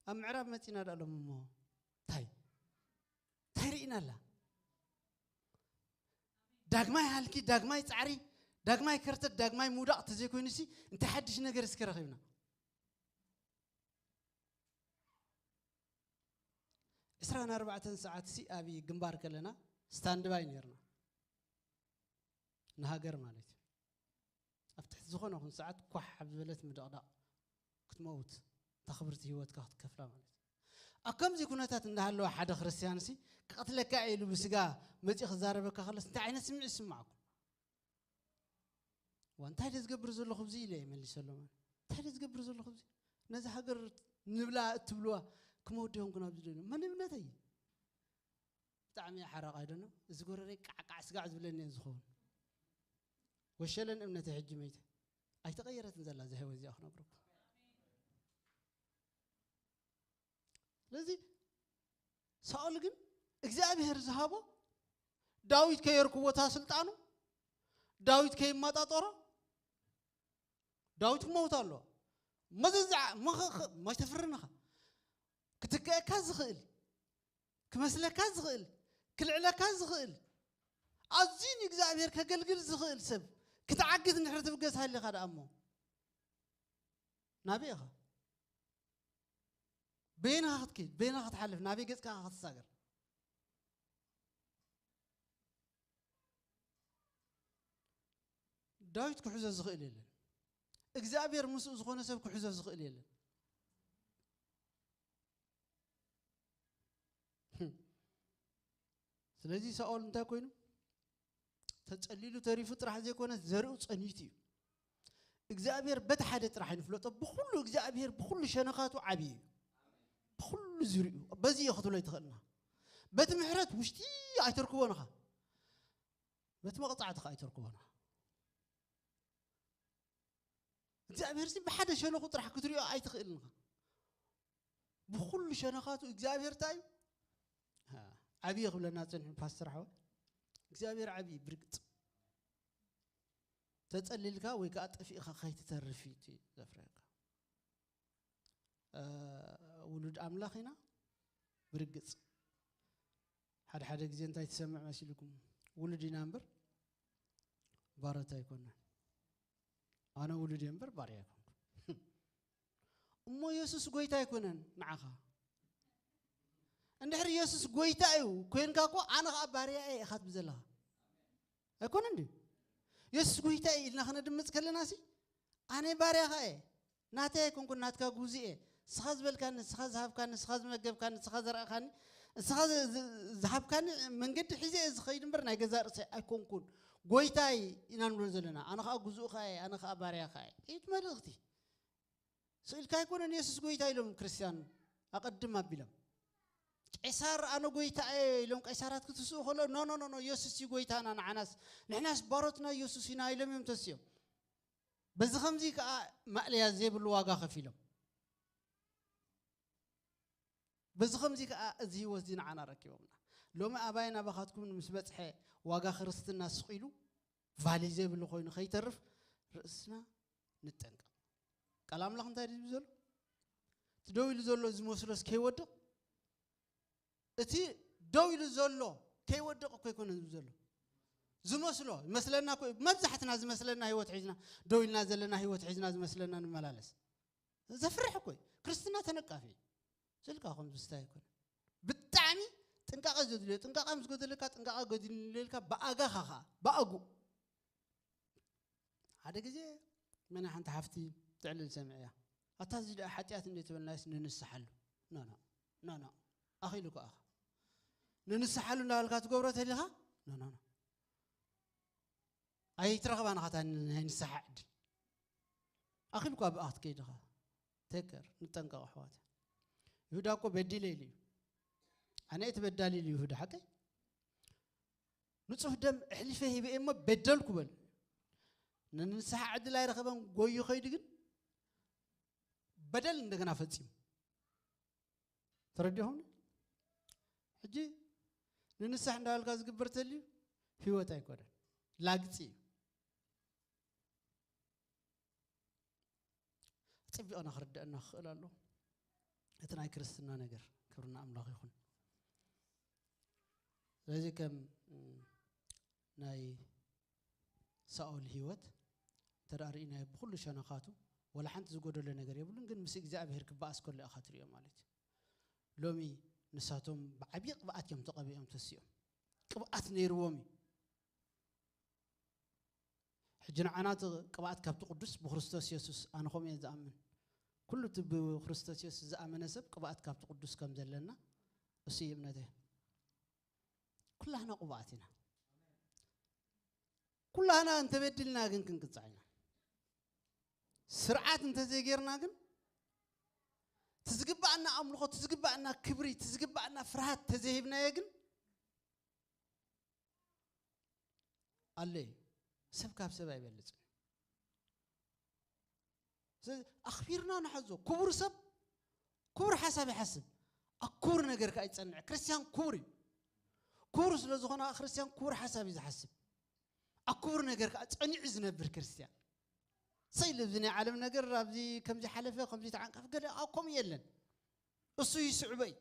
ኣብ ምዕራብ መጺና ዳሎም እሞ እንታይ እንታይ ርኢና ኣላ? ዳግማይ ሃልኪ፣ ዳግማይ ጻዕሪ፣ ዳግማይ ከርተት፣ ዳግማይ ምውዳቕ ተዘይኮይኑሲ እንታይ ሓድሽ ነገር እስከ ረኺብና? ዕስራን ኣርባዕተን ሰዓት ሲ ኣብ ግንባር ከለና ስታንድባይ ነርና፣ ንሃገር ማለት እዩ። ኣብ ትሕቲ ዝኾነ ኹን ሰዓት ኳሕ ኣብ ዝበለት ምድቕዳቕ ክትመውት፣ እታ ክብርቲ ህይወትካ ክትከፍላ ማለት እዩ። ኣብ ከምዚ ኩነታት እንዳሃለወ ሓደ ክርስትያን ሲ ክቐትለካ ኢሉ ብስጋ መጺኡ ክዛረበካ ከለስ እንታይ ዓይነት ስምዒት ይስማዕኩም? ዋ እንታይ ደዝገብር ዘለኹ ብዚ ኢለ እየ መሊሰሎም። እንታይ ደዝገብር ዘለኹ ብዚ? ነዚ ሃገር ንብላ እትብልዋ ክመውደዮም ኩን ኣብዚ ደሎ መን እምነተይ? ብጣዕሚ ሓራቕ ኣይደኖ። እዚ ጎረረይ ቃዕቃዕ ስጋዕ ዝብለኒ እየ ዝኸውን። ወሸለን እምነተይ ሕጂ መይተ። ኣይተቐየረትን ዘላ እዛ ህይወት እዚኣ ክነግረኩም። ስለዚ ሳኦል ግን እግዚኣብሔር ዝሃቦ ዳዊት ከየርክቦታ ስልጣኑ፣ ዳዊት ከይመጣጠሮ፣ ዳዊት ክመውት ኣለዎ። መዘዛዕ መኸኸ ማይተፍርንኻ ክትከአካ ዝኽእል ክመስለካ ዝኽእል ክልዕለካ ዝኽእል ኣዝዩ ንእግዚኣብሔር ከገልግል ዝኽእል ሰብ ክትዓግት እንድሕር ትብገስ ሃሊኻ ደኣ እሞ ናበይ ኢኻ? በየናኻ ክትከይድ? በየናኻ ክትሓልፍ? ናበይ ገጽካ ክትሳገር? ዳዊት ክሕዞ ዝኽእል የለን። እግዚኣብሔር ምስኡ ዝኾነ ሰብ ክሕዞ ዝኽእል የለን። ስለዚ ሳኦል እንታይ ኮይኑ? ተጸሊሉ ተሪፉ ጥራሕ ዘይኮነ ዘርኡ ጸኒቱ እዩ። እግዚኣብሔር በቲ ሓደ ጥራሕ ይንፍለጦ። ብኹሉ እግዚኣብሔር ብኹሉ ሸነኻቱ ዓብዪ እዩ። ብኹሉ ዝርኡ በዚ እዩ ክትብሎ ኣይትኽእልና። በቲ ምሕረት ውሽጢ ኣይተርክቦን ኢኻ። በቲ መቕጻዕቲ ኸዓ ኣይተርክቦን ኢኻ። እግዚኣብሔር ሲ ብሓደ ሸነኹ ጥራሕ ክትሪኦ ኣይትኽእልን ኢኻ። ብኹሉ ሸነኻቱ እግዚኣብሔር እንታይ እዩ? ሃ፣ ዓብዪ ክብለና ጸኒሑ ፓስተር ሓወ እግዚኣብሔር ዓብዪ ብርግጽ ተጸሊልካ ወይ ከዓ ጠፊእኻ ከይትተርፍ እዩ እቲ ዘፍረየካ። እ፣ ውሉድ ኣምላኽ ኢና ብርግጽ። ሓደ ሓደ ግዜ እንታይ ትሰምዕ መሲልኩም? ውሉድ ኢና እምበር ባሮት ኣይኮናን። ኣነ ውሉድ እየ እምበር ባርያ ኣይኮንኩን። እሞ የሱስ ጎይታ ኣይኮነን ንዓኻ። እንድሕር የሱስ ጎይታ እዩ ኮይንካ እኮ ኣነ ኸዓ ባርያ እየ ኢኻ ትብል ዘለኻ። ኣይኮነን ድዩ? የሱስ ጎይታ እዩ ኢልና ኸነድምፅ ከለና ሲ ኣነ ባርያኻ እየ፣ ናተይ ኣይኮንኩን፣ ናትካ ጉዙ እየ። ንስኻ ዝበልካኒ፣ ንስኻ ዝሃብካኒ፣ ንስኻ ዝመገብካኒ፣ ንስኻ ዘርኣኻኒ፣ ንስኻ ዝ-፣ ዝ-፣ ዝሃብካኒ መንገዲ ሒዘ እየ ዝኸይድ እምበር ናይ ገዛእ ርእሰይ ኣይኮንኩን። ጎይታይ ኢና ንብሎ ዘለና። ኣነ ኸዓ ጉዙእኻ እየ፣ ኣነ ኸዓ ባርያኻ እየ። ኢት መልእኽቲ። ስኢልካ ኣይኮነን የሱስ ጎይታ ኢሎም ክርስትያን ኣቐድም ኣቢሎም። ቄሳር ኣነ ጎይታ እየ ኢሎም ቀይሳራት ክትስኡ ከሎ፣ ኖ፣ ኖ፣ ኖ፣ ኖ፣ የሱስ እዩ ጎይታና፣ ንዓናስ፣ ንሕናስ ባሮትና የሱስ ኢና ኢሎም እዮም ተስዮም። በዚ ኸምዚ ከኣ ማእለያ ዘይብሉ ዋጋ ከፊሎም። በዚ ኸምዚ ከኣ እዚ ህይወት እዚ ንዓና ረኪቦምና። ሎሚ ኣባይን ኣባኻትኩም ምስ በጽሐ ዋጋ ክርስትና ስቕ ኢሉ ቫሊ ዘይብሉ ኮይኑ ከይተርፍ ርእስና ንጠንቀቕ። ቃል ኣምላኽ እንታይ ድዩ ዝብል ዘሎ? እቲ ደው ኢሉ ዘሎ ዝመስሎስ ከይወድቕ፣ እቲ ደው ኢሉ ዘሎ ከይወድቕ እኮ ኣይኮነን ዝብል ዘሎ። ዝመስሎ ይመስለና እኮ፣ መብዛሕትና ዝመስለና ህይወት ሒዝና፣ ደው ኢልና ዘለና ህይወት ሒዝና ዝመስለና ንመላለስ። ዘፍርሕ እኮ እዩ። ክርስትና ተነቃፊ እዩ። ስልካ ከም ዝስታይ ኣይኮነ። ብጣዕሚ ጥንቃቐ ዘድልዮ፣ ጥንቃቐ ምስ ጎደለካ፣ ጥንቃቐ ጎዲልካ፣ ብኣጋኻ ኸዓ፣ ብኣጉ። ሓደ ግዜ መን ሓንቲ ሓፍቲ ትዕልል ሰምዐያ። ኣታ እዚ ደኣ ሓጢኣት እንደ ትበልናይስ ንንስሓሉ። ኖ፣ ኖ፣ ኖ፣ ኖ። ኣኺሉ እኮ ኣኻ። ንንስሓሉ እንዳበልካ ትገብሮ ተሊኻ? ኖ፣ ኖ፣ ኖ። ኣይትረኽባን ኢኻ እታ ናይ ንስሓ ዕድል። ኣኺሉ እኳ ብኣ ክትከይድ ኢኻ። ተከር፣ ንጠንቀቕ ኣሕዋት። ይሁዳ እኮ በዲለ ኢሉ እዩ። ኣነ እየ ተበዳሊ ኢሉ ይሁዳ፣ ሓቀይ? ንጹህ ደም ኣሕሊፈ ሂበ እየ እሞ በደልኩ በል። ንንስሓ ዕድል ኣይረኸበን፣ ጎዩ ኸይዱ ግን በደል እንደገና ፈጺሙ። ተረዲኹም? ሕጂ ንንስሓ እንዳበልካ ዝግበር ተልዩ ህይወት ኣይኮነን፣ ላግጺ እዩ። ኣጸቢቕና ክርደአና ክኽእል ኣሎ እቲ ናይ ክርስትና ነገር። ክብሪ ንኣምላኽ ይኹን። ስለዚ ከም፣ ም፣ ናይ ሳኦል ህይወት እንተ ደኣ ርኢናዮ፣ ብኹሉ ሸነኻቱ ወላ ሓንቲ ዝጎደሎ ነገር የብሉን፣ ግን ምስ እግዚኣብሔር ክበኣስ ከሎ ኢኻ ትርእዮ ማለት እዩ። ሎሚ ንሳቶም ብዓብዪ ቅብኣት እዮም ተቐቢኦም ተሲኦም። ቅብኣት ነይርዎም እዩ። ሕጂ ንዓና እቲ ቅብኣት ካብቲ ቅዱስ ብክርስቶስ የሱስ፣ ኣነ ከምኡ እየ ዝኣምን። ኩሉ እቲ ብክርስቶስ የሱስ ዝኣመነ ሰብ ቅብኣት ካብቲ ቅዱስ ከም ዘለና እሱ እዩ እምነተይ። ኩላህና ቅቡኣት ኢና። ኩላህና እንተበዲልና ግን ክንቅጻዕ ኢና። ስርዓት እንተዘይጌርና ግን፣ እቲ ዝግባኣና ኣምልኾ፣ እቲ ዝግባኣና ክብሪ፣ እቲ ዝግባኣና ፍርሃት ተዘይሂብናዮ ግን፣ ኣለ፣ ሰብ ካብ ሰብ ኣይበልጽን። ስለዚ ኣኽቢርና ንሓዞ። ክቡር ሰብ ክቡር ሓሳብ ይሓስብ፣ ኣብ ክቡር ነገር ከኣ ይጸንዕ። ክርስትያን ክቡር እዩ። ክቡር ስለ ዝኾነ ከኣ ክርስትያን ክቡር ሓሳብ እዩ ዝሓስብ። ኣብ ክቡር ነገር ከኣ ጸኒዑ ዝነብር ክርስትያን። ሰይ፣ ልብዚ ናይ ዓለም ነገር ኣብዚ ከምዚ ሓለፈ፣ ከምዚ ተዓንቀፍ፣ ገለ ኣብ ከምኡ የለን። እሱ ይስዕቦ እዩ።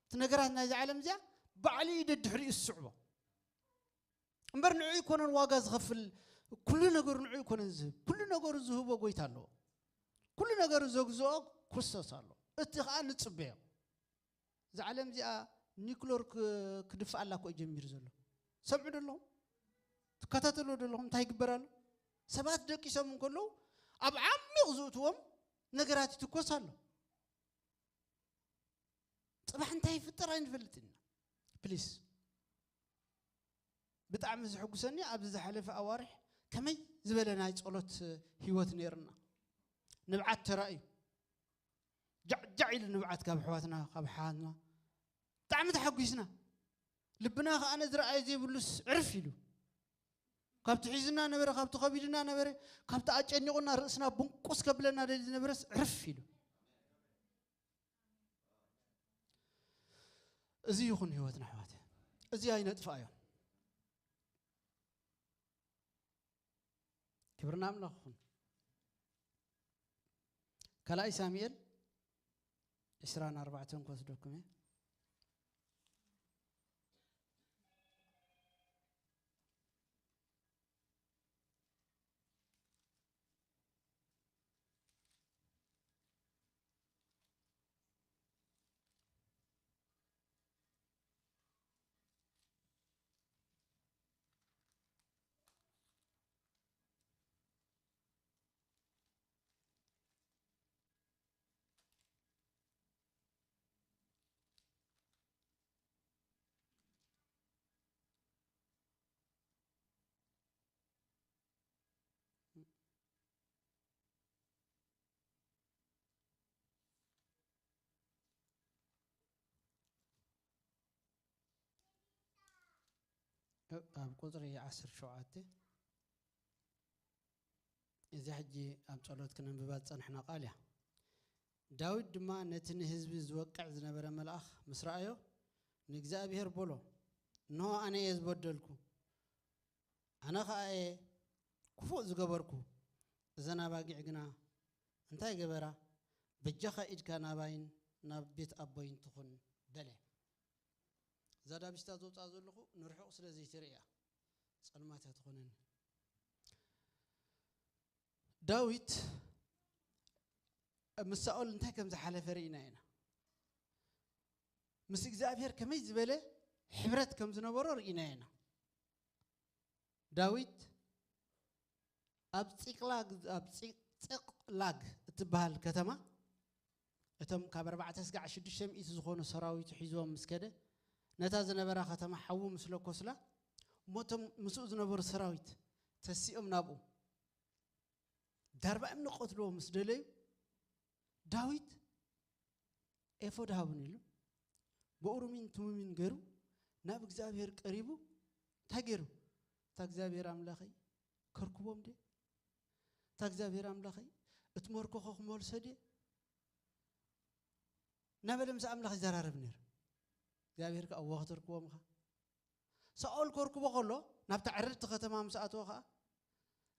እቲ ነገራት ናይዚ ዓለም እዚኣ ባዕሉ እዩ ደድሕሪኡ ዝስዕቦ። እምበር ንዑ ኣይኮነን ዋጋ ዝኸፍል፣ ኩሉ ነገሩ ንዑ ኣይኮነን ዝህብ። ኩሉ ነገሩ ዝህቦ ጎይታ ኣለዎ። ኩሉ ነገሩ ዘግዝኦ ክርስቶስ ኣሎ። እቲ ኸኣ ንጽበዮ። እዛ ዓለም እዚኣ ኒክሎር ክ-፣ ክድፍኣላ እኮ እዩ ጀሚሩ ዘሎ። ሰምዑ ዶ ኣለኹም? ትከታተልዎ ዶ ኣለኹም? እንታይ ይግበር ኣሎ? ሰባት ደቂሶም እንከለዉ ኣብ ዓሚቕ ዝእትዎም ነገራት ይትኮስ ኣሎ። ጽባሕ እንታይ ይፍጠር ኣይንፈልጥን ኢና። ፕሊስ። ብጣዕሚ ዝሕጉሰኒ ኣብዚ ዝሓለፈ ኣዋርሕ ከመይ ዝበለ ናይ ጸሎት ህይወት ነይርና። ንብዓት ተራእዩ። ጃዕጃዕ ኢሉ ንብዓት ካብ ኣሕዋትና፣ ካብ ኣሓትና። ብጣዕሚ ተሓጒስና። ልብና ከኣ ነዚ ረኣየ ዘይብሉስ ዕርፍ ኢሉ። ካብቲ ሒዙና ነበረ፣ ካብቲ ከቢዱና ነበረ፣ ካብቲ ኣጨኒቑና ርእስና ብንቁስ ከብለና ደልዩ ዝነበረስ ዕርፍ ኢሉ። እዚ ይኹን ህይወትና ኣሕዋት። እዚ ኣይነጥፍኣዮ። ክብሪ ንኣምላኽ ይኹን። ካልኣይ ሳሙኤል ዕስራን ኣርባዕተን ክወስደኩም እየ። ኣብ ቁጽሪ ዓሰርተ ሸውዓተ፣ እዚ ሕጂ ኣብ ጸሎት ክነንብባ ዝጸናሕና ቃል እያ። ዳዊት ድማ ነቲ ንህዝቢ ዝወቅዕ ዝነበረ መልኣኽ ምስ ረኣዮ፣ ንእግዚኣብሔር በሎ፣ እንሆ ኣነ እየ ዝበደልኩ፣ ኣነ ኸኣ እየ ክፉእ ዝገበርኩ። እዘን ኣባጊዕ ግና እንታይ ገበራ? በጃኻ ኢድካ ናባይን ናብ ቤት ኣቦይን ትኹን በለ። እዛ ዳቢስታ ዘውፅኣ ዘለኹ ንርሑቕ ስለ ዘይትርእያ ጸልማት እያ ትኾነኒ። ዳዊት ምስ ሳኦል እንታይ ከም ዝሓለፈ ርኢና ኢና። ምስ እግዚኣብሔር ከመይ ዝበለ ሕብረት ከም ዝነበሮ ርኢና ኢና። ዳዊት ኣብ ጺቅላግ ኣብ ጺ- ጽቅላግ እትበሃል ከተማ እቶም ካብ ኣርባዕተ ስጋዕ ሽዱሽተ ሚእቲ ዝኾኑ ሰራዊቱ ሒዝዎም ምስ ከደ ነታ ዝነበራ ከተማ ሓዊ ምስ ለኮስላ እሞ እቶም ምስኡ ዝነበሩ ሰራዊት ተሲኦም ናብኡ ዳርባ እምኒ ክቐትልዎ ምስ ደለዩ ዳዊት ኤፎድ ሃቡን ኢሉ ብኡሩሚን ቱሚሚን ገይሩ ናብ እግዚኣብሔር ቀሪቡ እንታይ ገይሩ እታ እግዚኣብሔር ኣምላኸይ ከርክቦም ድየ እታ እግዚኣብሔር ኣምላኸይ እቲ መርኮኸ ክመልሶ ድየ እናበለ ምስ ኣምላኽ ይዘራረብ ነይሩ እግዚኣብሔር ከዓ እዎ ክተርክቦም ኢኻ ሳኦል ከርክቦ ከሎ ናብታ ዕርድቲ ከተማ ምስ ኣተወ ከዓ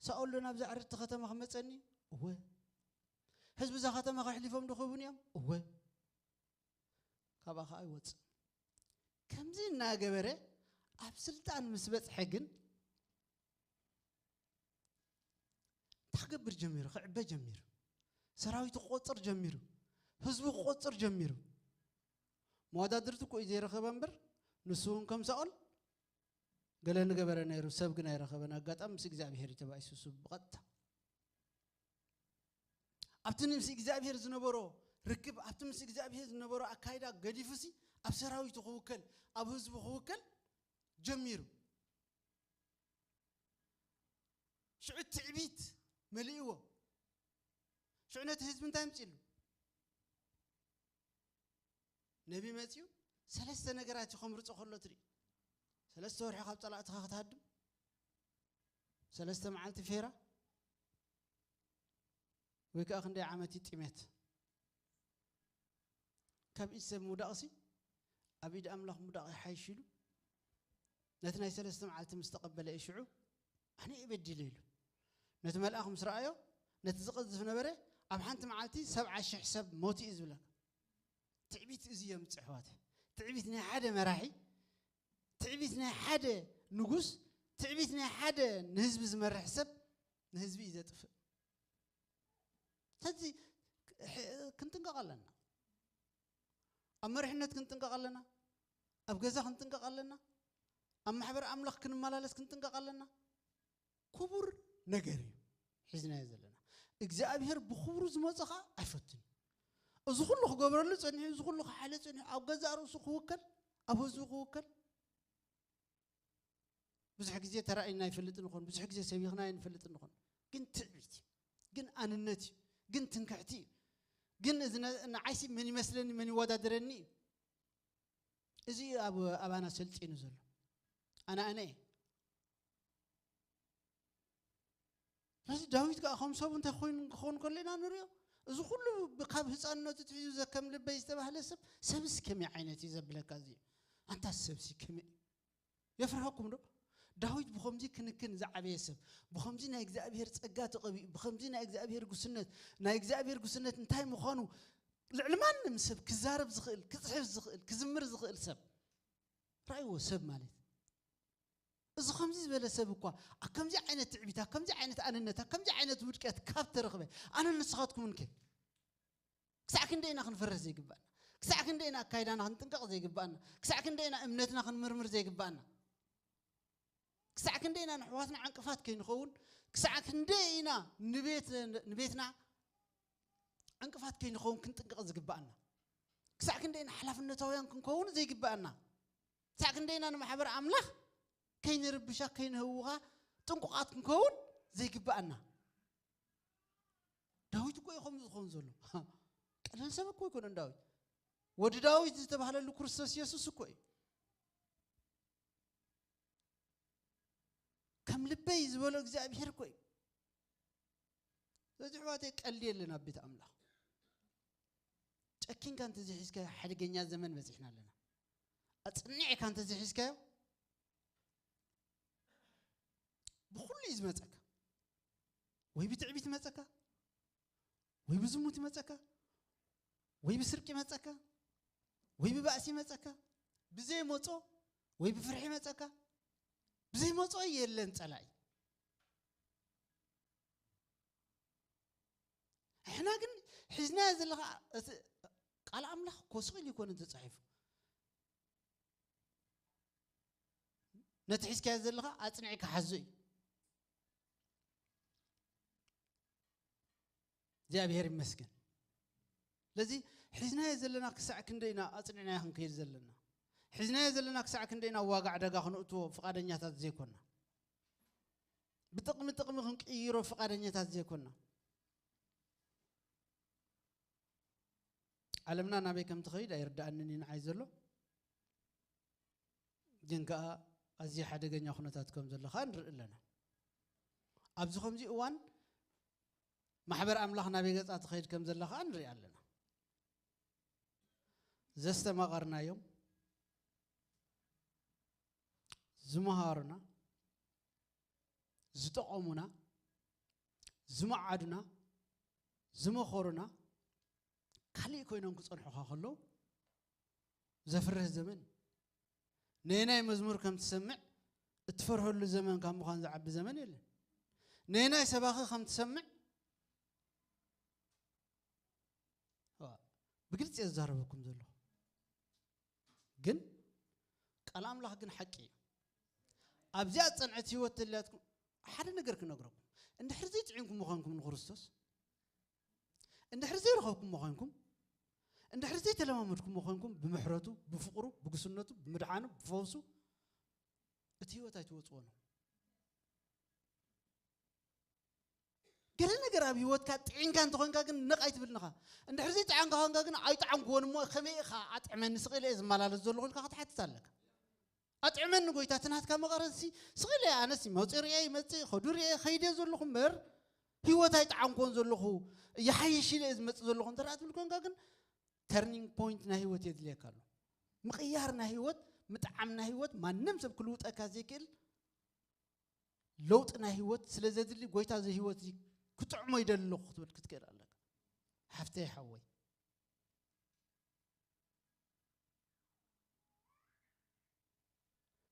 ሳኦል ዶ ናብዛ ዕርድቲ ከተማ ክመፀኒ እወ ህዝቢ እዛ ከተማ ከሕሊፎም ዶ ክህቡን እዮም እወ ካብኣ ከዓ ይወፅእ ከምዚ እናገበረ ኣብ ስልጣን ምስ በፅሐ ግን እንታይ ክገብር ጀሚሩ ክዕበ ጀሚሩ ሰራዊቱ ክቆፅር ጀሚሩ ህዝቡ ክቆፅር ጀሚሩ መወዳድርቲ እኮ እዩ ዘይረኸበ እምበር ንሱ እውን ከም ሳኦል ገለ ንገበረ ነይሩ ሰብ ግን ኣይረኸበን ኣጋጣሚ ምስ እግዚኣብሔር እዩ ተባኢሱ እሱ ብቐጥታ ኣብቲ ምስ እግዚኣብሔር ዝነበሮ ርክብ ኣብቲ ምስ እግዚኣብሔር ዝነበሮ ኣካይዳ ገዲፉሲ ኣብ ሰራዊቱ ክውከል ኣብ ህዝቡ ክውከል ጀሚሩ ሽዑ ትዕቢት መሊእዎ ሽዑ ነቲ ህዝቢ እንታይ ምፅሉ ነቢ መፅኡ ሰለስተ ነገራት እዩ ከምርፆ ከሎ ትርኢ ሰለስተ ወርሒ ካብ ፀላእትኻ ክትሃድም ሰለስተ መዓልቲ ፌራ ወይ ከዓ ክንደይ ዓመት እዩ ጢሜት ካብ ኢድ ሰብ ምውዳቕሲ ኣብ ኢድ ኣምላኽ ምውዳቕ ይሓይሽ ኢሉ ነቲ ናይ ሰለስተ መዓልቲ ምስ ተቐበለ እዩ ሽዑ ኣነ እየ በዲለ ኢሉ ነቲ መልኣኽ ምስ ረኣዮ ነቲ ዝቐዝፍ ነበረ ኣብ ሓንቲ መዓልቲ ሰብዓ ሽሕ ሰብ ሞት እዩ ዝብለካ ትዕቢት እዚ የምፅእ ኣሕዋት ትዕቢት ናይ ሓደ መራሒ ትዕቢት ናይ ሓደ ንጉስ ትዕቢት ናይ ሓደ ንህዝቢ ዝመርሕ ሰብ ንህዝቢ እዩ ዘጥፍእ ስለዚ ክንጥንቀቕ ኣለና ኣብ መሪሕነት ክንጥንቀቕ ኣለና ኣብ ገዛ ክንጥንቀቕ ኣለና ኣብ ማሕበር ኣምላኽ ክንመላለስ ክንጥንቀቕ ኣለና ክቡር ነገር እዩ ሒዝናዮ ዘለና እግዚኣብሔር ብክብሩ ዝመፀ ከዓ ኣይፈትን እዚ ኩሉ ክገብረሉ ፀኒሑ እዚ ኩሉ ክሓለ ፀኒሑ ኣብ ገዛእ ርእሱ ክውከል ኣብ ህዝቡ ክውከል ብዙሕ ግዜ ተራእይና ይፈልጥ ንኾን ብዙሕ ግዜ ሰቢኽና ይንፈልጥ ንኾን ግን ትዕቢት እዩ ግን ኣንነት እዩ ግን ትንክሕቲ እዩ ግን እዚ ንዓይሲ መን ይመስለኒ መን ይወዳደረኒ እዩ እዚ ኣብ ኣባና ሰልጢኑ ዘሎ ኣነ ኣነ እየ ስለዚ ዳዊት ከዓ ከም ሰቡ እንታይ ኮይኑ ክኸውን ከሎ ኢና ንሪኦ እዚ ኩሉ ካብ ህፃንነቱ ትሒዙ ዘከም ልበይ ዝተባህለ ሰብ ሰብስ ከመይ ዓይነት እዩ ዘብለካ እዚ ኣንታ ሰብሲ ከመይ የፍርሃኩም ዶ ዳዊት ብኸምዚ ክንክን ዝዓበየ ሰብ ብኸምዚ ናይ እግዚኣብሔር ጸጋ ተቐቢኡ ብኸምዚ ናይ እግዚኣብሔር ጉስነት ናይ እግዚኣብሔር ጉስነት እንታይ ምዃኑ ልዕሊ ማንም ሰብ ክዛረብ ዝኽእል ክጽሕፍ ዝኽእል ክዝምር ዝኽእል ሰብ ራእይዎ ሰብ ማለት እዚ ከምዚ ዝበለ ሰብ እኳ ኣብ ከምዚ ዓይነት ትዕቢት ኣብ ከምዚ ዓይነት ኣንነት ኣብ ከምዚ ዓይነት ውድቀት ካብ ተረኽበ ኣነ ንስኻትኩምን ከ ክሳዕ ክንደይ ኢና ክንፈርህ ዘይግባእና ክሳዕ ክንደይ ኢና ኣካይዳና ክንጥንቀቕ ዘይግባእና ክሳዕ ክንደይ ኢና እምነትና ክንምርምር ዘይግባእና ክሳዕ ክንደይ ኢና ንሕዋትና ዕንቅፋት ከይንኸውን ክሳዕ ክንደይ ኢና ንቤትና ዕንቅፋት ከይንኸውን ክንጥንቀቕ ዝግባእና ክሳዕ ክንደይ ኢና ሓላፍነታውያን ክንከውን ዘይግባእና ክሳዕ ክንደይ ኢና ንማሕበር ኣምላኽ ከይንርብሻ ከይንህውኻ ጥንቁቓት ክንከውን ዘይግባእና ዳዊት እኮ እዩ ከምዚ ዝኸውን ዘሎ ቀለል ሰብ እኮ ኣይኮነን ዳዊት ወዲ ዳዊት ዝተባህለሉ ክርስቶስ የሱስ እኮ እዩ ከም ልበይ ዝበሎ እግዚኣብሔር እኮ እዩ ስለዚ ሕዋተይ ቀልዲ የለን ኣብ ቤት ኣምላኽ ጨኪንካ እንተዘይሒዝካ ሓደገኛ ዘመን በፂሕና ኣለና ኣጽኒዕካ እንተዘይሒዝካዮ ብኹሉ እዩ ዝመጸካ። ወይ ብትዕቢት ይመጸካ፣ ወይ ብዝሙት ይመጸካ፣ ወይ ብስርቂ ይመጸካ፣ ወይ ብባእሲ ይመጸካ፣ ብዘይመጾ ወይ ብፍርሒ ይመጸካ። ብዘይመጾ የለን ጸላኢ። ሕና ግን ሒዝናዮ ዘለኻ እቲ ቃል ኣምላኽ ኮስቕ ኢሉ ይኮነ ተጻሒፉ። ነቲ ሒዝካዮ ዘለኻ ኣጽኒዕካ ሓዞ እዩ። እግዚኣብሔር ይመስገን። ስለዚ ሒዝናዮ ዘለና ክሳዕ ክንደይ ኢና ኣጽኒዕናዮ ክንከይድ ዘለና? ሒዝናዮ ዘለና ክሳዕ ክንደይ ኢና ዋጋ ዕዳጋ ክንእትዎ ፍቓደኛታት ዘይኮና? ብጥቕሚ ጥቕሚ ክንቅይሮ ፍቓደኛታት ዘይኮና? ዓለምና ናበይ ከም ትኸይድ ኣይርድኣንን እዩ ንዓይ ዘሎ። ግን ከኣ ኣዝዩ ሓደገኛ ኩነታት ከም ዘሎ ከኣ ንርኢ ኣለና። ኣብዚ ከምዚ እዋን ማሕበር ኣምላኽ ናበይ ገጻ ትኸይድ ከም ዘላ ከኣ ንርኢ ኣለና። ዘስተማቐርናዮም፣ ዝመሃሩና፣ ዝጠቐሙና፣ ዝመዓዱና፣ ዝመኸሩና፣ ካሊእ ኮይኖም ክጸንሑኻ ከለዉ ዘፍርህ ዘመን። ነየናይ መዝሙር ከም ትሰምዕ እትፈርሀሉ ዘመን ካብ ምዃን ዝዓቢ ዘመን የለን። ነየናይ ሰባኺ ከም ትሰምዕ ብግልጺ እየ ዝዛረበኩም ዘለኹ። ግን ቃል ኣምላኽ ግን ሓቂ እዩ። ኣብዚኣ ዝጸንዐት ህይወት ተልያትኩም ሓደ ነገር ክነግረኩም። እንድሕር ዘይጥዒምኩም ምዃንኩም ንክርስቶስ፣ እንድሕር ዘይረኸብኩም ምዃንኩም፣ እንድሕር ዘይተለማመድኩም ምዃንኩም፣ ብምሕረቱ፣ ብፍቕሩ፣ ብግስነቱ፣ ብምድሓኑ፣ ብፈውሱ፣ እቲ ህይወት ኣይትወጽዎ ነው። ገለ ነገር ኣብ ህይወትካ ጥዒንካ እንተኾንካ ግን ነቕ ኣይትብልንኻ። እንድሕር ዘይጠዓንካ ኾንካ ግን ኣይጠዓንክዎን እሞ ከመይ ኢኻ ኣጥዕመኒ ስቕ ኢለ እየ ዝመላለስ ዘለኹ ኢልካ ክትሓትት ኣለካ። ኣጥዕመኒ ጎይታ እቲ ናትካ መቐረትሲ ስቕ ኢለ እየ ኣነሲ መውፅእ ርእየ ይመፅእ ኸዱ ርእየ ኸይደ ዘለኹ እምበር ህይወት ኣይጠዓንክዎን ዘለኹ ይሓይሽ ኢለ እየ ዝመፅእ ዘለኹ እንተ ደኣ ትብል ኮንካ ግን ተርኒንግ ፖይንት ናይ ህይወት የድልየካ ኣሎ። ምቕያር ናይ ህይወት ምጥዓም ናይ ህይወት ማንም ሰብ ክልውጠካ ዘይክእል ለውጢ ናይ ህይወት ስለ ዘድሊ ጎይታ እዚ ህይወት እዚ ክጥዕሞ ይደሊ ኣለኹ ክትብል ክትክእል ኣለካ። ሓፍተይ ሓወይ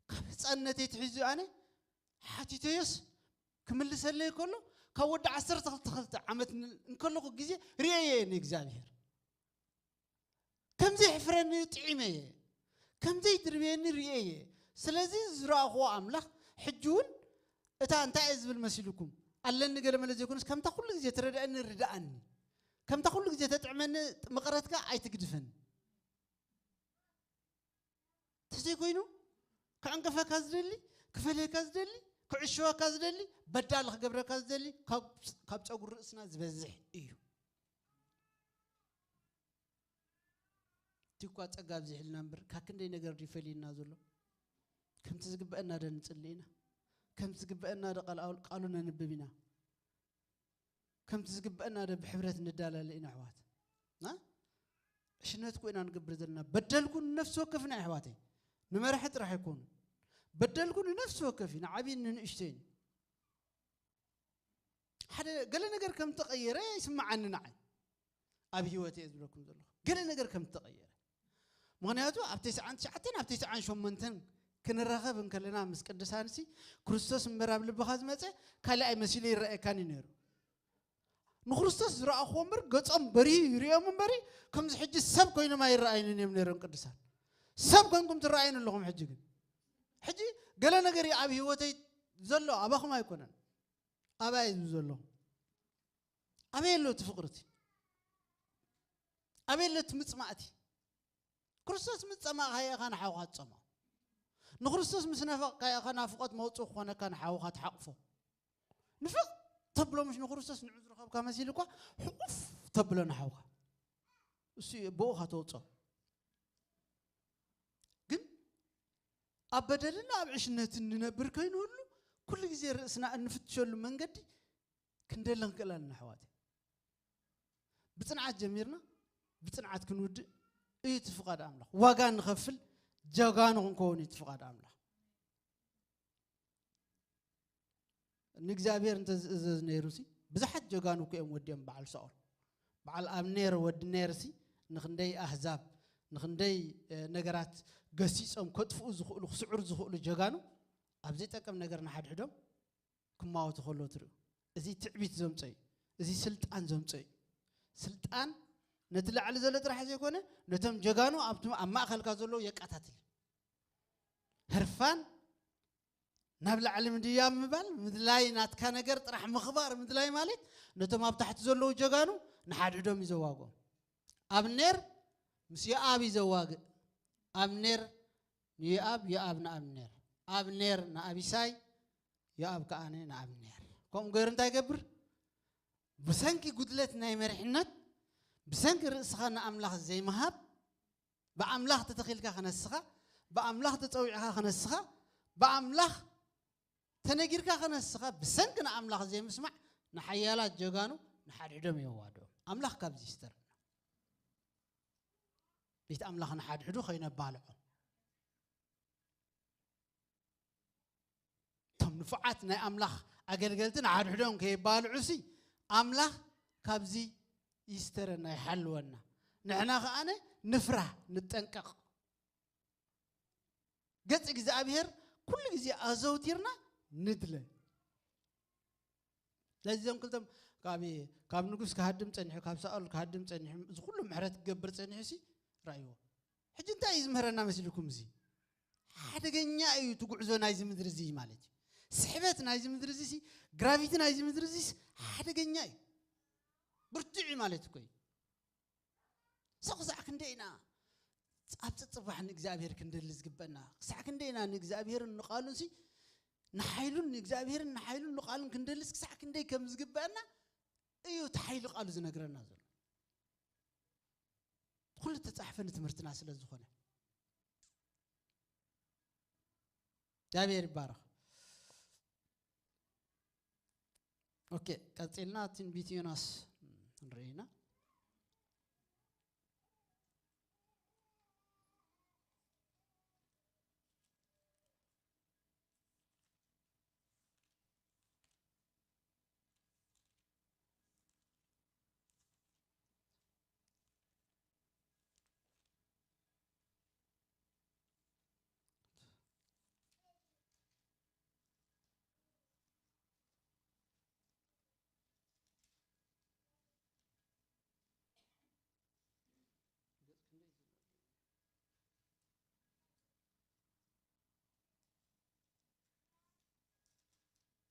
ካብ ህፃንነተይ ትሒዙ ኣነ ሓቲተዮስ ክምልሰለይ ከሎ ካብ ወዲ ዓሰርተ ክልተ ዓመት ን- እንከለኹ ግዜ ርእየ ንእግዚኣብሔር ከምዘይ ሕፍረኒ ጥዒመ እየ ከምዘይ ድርብየኒ ርእየ እየ ስለዚ ዝረኣኽዎ ኣምላኽ ሕጂ እውን እታ እንታይ እየ ዝብል መሲልኩም ኣለኒ ገለ መለ ዘይኮነስ ከምታ ኩሉ ግዜ ትረድኣኒ ርድኣኒ ከምታ ኩሉ ግዜ ተጥዕመኒ መቐረትካ ኣይትግድፈኒ ተዘይኮይኑ ክዕንቅፈካ ዝደሊ ክፈልየካ ዝደሊ ክዕሸወካ ዝደሊ በዳል ክገብረካ ዝደሊ ካብ ጸጉሪ ርእስና ዝበዝሕ እዩ እቲ እኳ ጸጋ ኣብዚሕልና እምበር ካብ ክንደይ ነገር ድዩ ፈሊዩና ዘሎ ከምቲ ዝግበአና ደ ንጽሊ ኢና ከምቲ ዝግበአና ደ ቃሉ ነንብብ ኢና ከምቲ ዝግበአና ደ ብሕብረት ንዳላለ ኢና ኣሕዋት ና ዕሽነት እኮ ኢና ንገብር ዘለና በደልኩ ንነፍሲ ወከፍና ኣሕዋተይ ንመራሒ ጥራሕ ኣይኮኑ በደልኩ ንነፍሲ ወከፍ እዩ ንዓብይን ንንእሽተይን ሓደ ገለ ነገር ከም ተቐየረ ይስምዓኒ ንዓይ ኣብ ህይወት እየ ዝብለኩም ዘለኹ ገለ ነገር ከም ተቐየረ ምኽንያቱ ኣብ ተስዓን ትሽዓተን ኣብ ተስዓን ሸሞንተን ክንራኸብ እንከለና ምስ ቅዱሳንሲ ክርስቶስ እምበር ኣብ ልብኻ ዝመፀ ካልእ ኣይመሲሉ ይረኣየካን እዩ ነይሩ ንክርስቶስ ዝረኣኽዎ እምበር ገጾም በሪሁ ይሪኦም እምበሪ ከምዚ ሕጂ ሰብ ኮይኖም ኣይረኣዩንን እዮም ነይሮም ቅዱሳን ሰብ ኮንኩም ትረኣዩን ኣለኹም ሕጂ ግን ሕጂ ገለ ነገር እዩ ኣብ ህይወተይ ዘሎ ኣባኹም ኣይኮነን ኣባይ እዩ ዘሎ ኣበይ ኣሎ እቲ ፍቕሪ እቲ ኣበይ ኣሎ እቲ ምፅማእቲ ክርስቶስ ምስ ፀማእካዮ ኢኻ ንሓውካ ትፀምኦ ንክርስቶስ ምስ ናፈቕካዮ ኢኻ ናፍቖት መውፅኢ ክኾነካ ንሓውካ ትሓቕፎ ንፍቕ ተብሎ ምሽ ንክርስቶስ ንዑ ዝረኸብካ መሲሉ እኳ ሕቑፍ ተብሎ ንሓውካ እሱ ብኡ ኢኻ ተውፅኦ ግን ኣብ በደልን ኣብ ዕሽነትን ንነብር ከይንህሉ ኩሉ ግዜ ርእስና እንፍትሸሉ መንገዲ ክንደሊ ክንክእል ኣለና ኣሕዋተይ ብፅንዓት ጀሚርና ብፅንዓት ክንውድእ እዩ እቲ ፍቓድ ኣምላኽ ዋጋ ንኸፍል ጀጋኑ ክንከውን እዩ እቲ ፍቓድ ኣምላኽ። ንእግዚኣብሔር እንተዝእዘዝ ነይሩ ሲ ብዙሓት ጀጋኑ እኮ እዮም ወዲኦም። በዓል ሳኦል፣ በዓል ኣብኔር ወዲ ኔር ሲ ንኽንደይ ኣህዛብ፣ ንኽንደይ ነገራት ገሲጾም ከጥፍኡ ዝኽእሉ፣ ክስዕሩ ዝኽእሉ ጀጋኑ፣ ኣብ ዘይጠቅም ነገር ንሓድሕዶም ክማወቱ ከሎ ትርእዩ። እዚ ትዕቢት ዘምፀ እዩ። እዚ ስልጣን ዘምፀ እዩ። ስልጣን ነቲ ላዕሊ ዘሎ ጥራሕ ዘይኮነ፣ ነቶም ጀጋኑ ኣብቲ ኣብ ማእኸልካ ዘለዉ የቃታትል እዩ። ህርፋን ናብ ላዕሊ ምድያብ ምባል፣ ምድላይ፣ ናትካ ነገር ጥራሕ ምኽባር ምድላይ ማለት፣ ነቶም ኣብ ታሕቲ ዘለዉ ጀጋኑ ንሓድሕዶም እዩ ዘዋግኦም። ኣብኔር ምስ ዮኣብ እዩ ዘዋግእ። ኣብኔር ንዮኣብ፣ ዮኣብ ንኣብኔር፣ ኣብኔር ንኣቢሳይ፣ ዮኣብ ከኣ ንኣብኔር። ከምኡ ገይሩ እንታይ ይገብር? ብሰንኪ ጉድለት ናይ መሪሕነት፣ ብሰንኪ ርእስኻ ንኣምላኽ ዘይምሃብ፣ ብኣምላኽ ተተኺልካ ክነስኻ፣ ብኣምላኽ ተጸዊዕካ ክነስኻ፣ ብኣምላኽ ተነጊርካ ክነስኻ፣ ብሰንኪ ንኣምላኽ ዘይምስማዕ ንሓያላት ጀጋኑ ንሓድሕዶም የዋድኦም። ኣምላኽ ካብዚ ይስተርና። ቤት ኣምላኽ ንሓድሕዱ ከይነባልዖ። እቶም ንፉዓት ናይ ኣምላኽ ኣገልገልቲ ንሓድሕዶም ከየባልዑ ሲ ኣምላኽ ካብዚ ይስተረና፣ ይሓልወና። ንሕና ከኣነ ንፍራህ፣ ንጠንቀቕ። ገጽ እግዚኣብሔር ኩሉ ግዜ ኣዘውቲርና ንድለ። ስለዚ እዞም ክልቶም ካብ ካብ ንጉስ ክሃድም ጸኒሑ፣ ካብ ሳኦል ክሃድም ጸኒሑ፣ እዚ ኩሉ ምሕረት ክገብር ጸኒሑ ሲ ራእይዎ። ሕጂ እንታይ እዩ ዝምህረና መሲልኩም? እዚ ሓደገኛ እዩ እቲ ጉዕዞ ናይዚ ምድሪ እዚ ማለት እዩ። ስሕበት ናይዚ ምድሪ እዚ ሲ፣ ግራቪቲ ናይዚ ምድሪ እዚ ሲ ሓደገኛ እዩ። ብርቱዕ እዩ ማለት እኮ እዩ። ሰው ክሳዕ ክንደይ ኢና ኣብ ጽጽባሕ ንእግዚኣብሔር ክንደሊ ዝግበአና? ክሳዕ ክንደይ ኢና ንእግዚኣብሔርን ንቃሉን ሲ ንሓይሉን ንእግዚኣብሔርን ንሓይሉን ንቃሉን ክንደልስ ክሳዕ ክንደይ ከም ዝግበአና እዩ እቲ ሓይሊ ቃሉ ዝነግረና ዘሎ። ኩሉ ተጻሕፈ ንትምህርትና ስለ ዝኾነ። እግዚኣብሔር ይባረኽ። ኦኬ፣ ቀጺልና ትንቢት ዮናስ ንርኢ ኢና።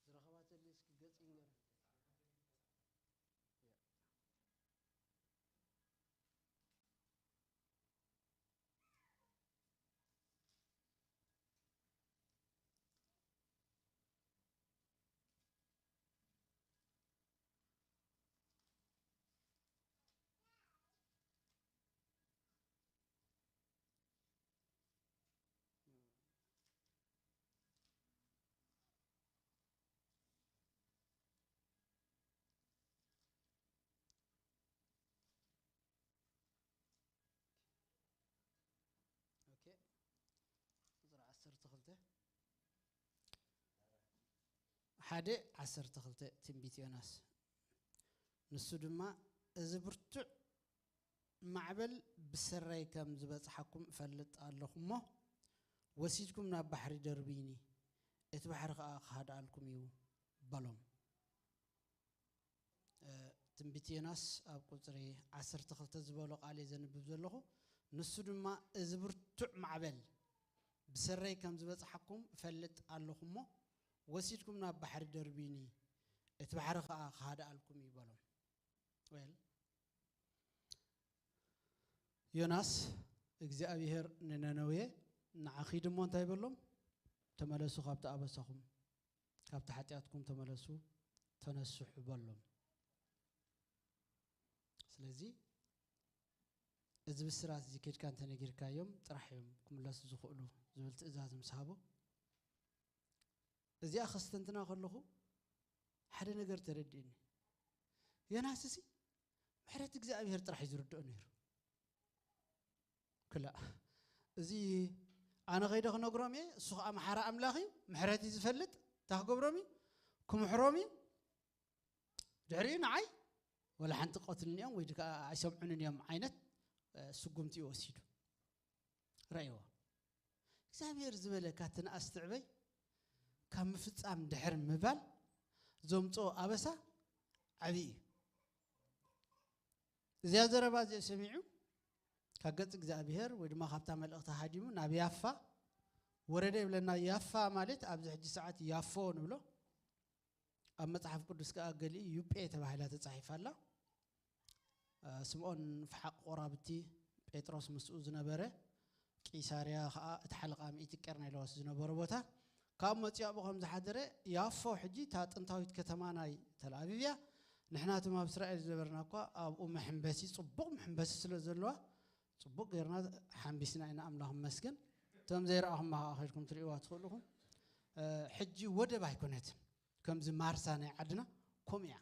ዝረኸባትሉ እስኪ ገጽ ይንገር። ኦኬ፣ ቁጽሪ ዓሰርተ ክልተ፣ ሓደ ዓሰርተ ክልተ ትንቢት ዮናስ። ንሱ ድማ፣ እዚ ብርቱዕ ማዕበል ብሰረይ ከም ዝበጽሓኩም እፈልጥ ኣለኹ እሞ፣ ወሲድኩም ናብ ባሕሪ ደርብዩኒ፣ እቲ ባሕሪ ኸኣ ክሃድኣልኩም እዩ በሎም። እ፣ ትንቢት ዮናስ ኣብ ቁጽሪ ዓሰርተ ክልተ ዝበሎ ቃል እየ ዘንብብ ዘለኹ። ንሱ ድማ፣ እዚ ብርቱዕ ማዕበል ብሰረይ ከም ዝበጽሓኩም እፈልጥ ኣለኹ እሞ፣ ወሲድኩም ናብ ባሕሪ ደርብዩኒ፣ እቲ ባሕሪ ኸኣ ክሃድኣልኩም እዩ በሎም። ዌል፣ ዮናስ እግዚኣብሔር ንነነዌ፣ ንዓ ኺድ እሞ እንታይ በሎም? ተመለሱ፣ ካብቲ ኣበሳኹም፣ ካብቲ ሓጢኣትኩም ተመለሱ፣ ተነስሑ በሎም። ስለዚ እዚ ብስራት እዚ ኬድካ እንተነጊርካዮም ጥራሕ እዮም ክምለሱ ዝኽእሉ ዝብል ትእዛዝ ምስ ሃቦ፣ እዚኣ ከስተንትና ከለኹ ሓደ ነገር ተረዲእኒ። ዮናስ እዚ ምሕረት እግዚኣብሔር ጥራሕ እዩ ዝርድኦ ነይሩ። ክላእ፣ እዚ ኣነ ኸይደ ክነግሮም እየ፣ እሱ ኸዓ መሓራ ኣምላኽ እዩ፣ ምሕረት እዩ ዝፈልጥ። እንታይ ክገብሮም እዩ? ክምሕሮም እዩ። ድሕሪኡ ንዓይ ወላ ሓንቲ ቀትልኒ እዮም ወይ ከዓ ኣይሰምዑንን እዮም ዓይነት ስጉምቲ እዩ ወሲዱ። ረእይዎ። እግዚኣብሔር ዝበለካ ትንኣስ ትዕበይ ካብ ምፍጻም ድሕር ምባል ዘምፅኦ ኣበሳ ዓብዪ እዩ። እዚኣ ዘረባ እዚኣ ሰሚዑ ካብ ገጽ እግዚኣብሔር ወይ ድማ ካብታ መልእኽቲ ሃዲሙ ናብ ያፋ ወረደ ይብለና። ያፋ ማለት ኣብዚ ሕጂ ሰዓት ያፎ ንብሎ። ኣብ መጽሓፍ ቅዱስ ከኣ ገሊኡ ዩጴ ተባሂላ ተጻሒፋ ኣላ። ስምዖን ፍሓቕ ቆራብቲ፣ ጴጥሮስ ምስኡ ዝነበረ፣ ቂሳርያ ከኣ እቲ ሓለቓ ሚእቲ ቄርኔሎስ ዝነበሮ ቦታ። ካብኡ መጺኡ ኣብኡ ከም ዝሓደረ ያፎ ሕጂ እታ ጥንታዊት ከተማ ናይ ተልኣቪቭ እያ። ንሕና እቶም ኣብ እስራኤል ዝነበርና እኳ ኣብኡ መሐንበሲ፣ ጽቡቕ መሐንበሲ ስለ ዘለዋ ጽቡቕ ጌርና ሓንቢስና ኢና፣ ኣምላኽ ይመስገን። እቶም ዘይረኣኹማ ከኣ ከድኩም ትርእይዋ ትኽእሉ ኢኹም። ሕጂ ወደብ ኣይኮነትን። ከምዚ ማርሳ ናይ ዓድና ከምኡ እያ።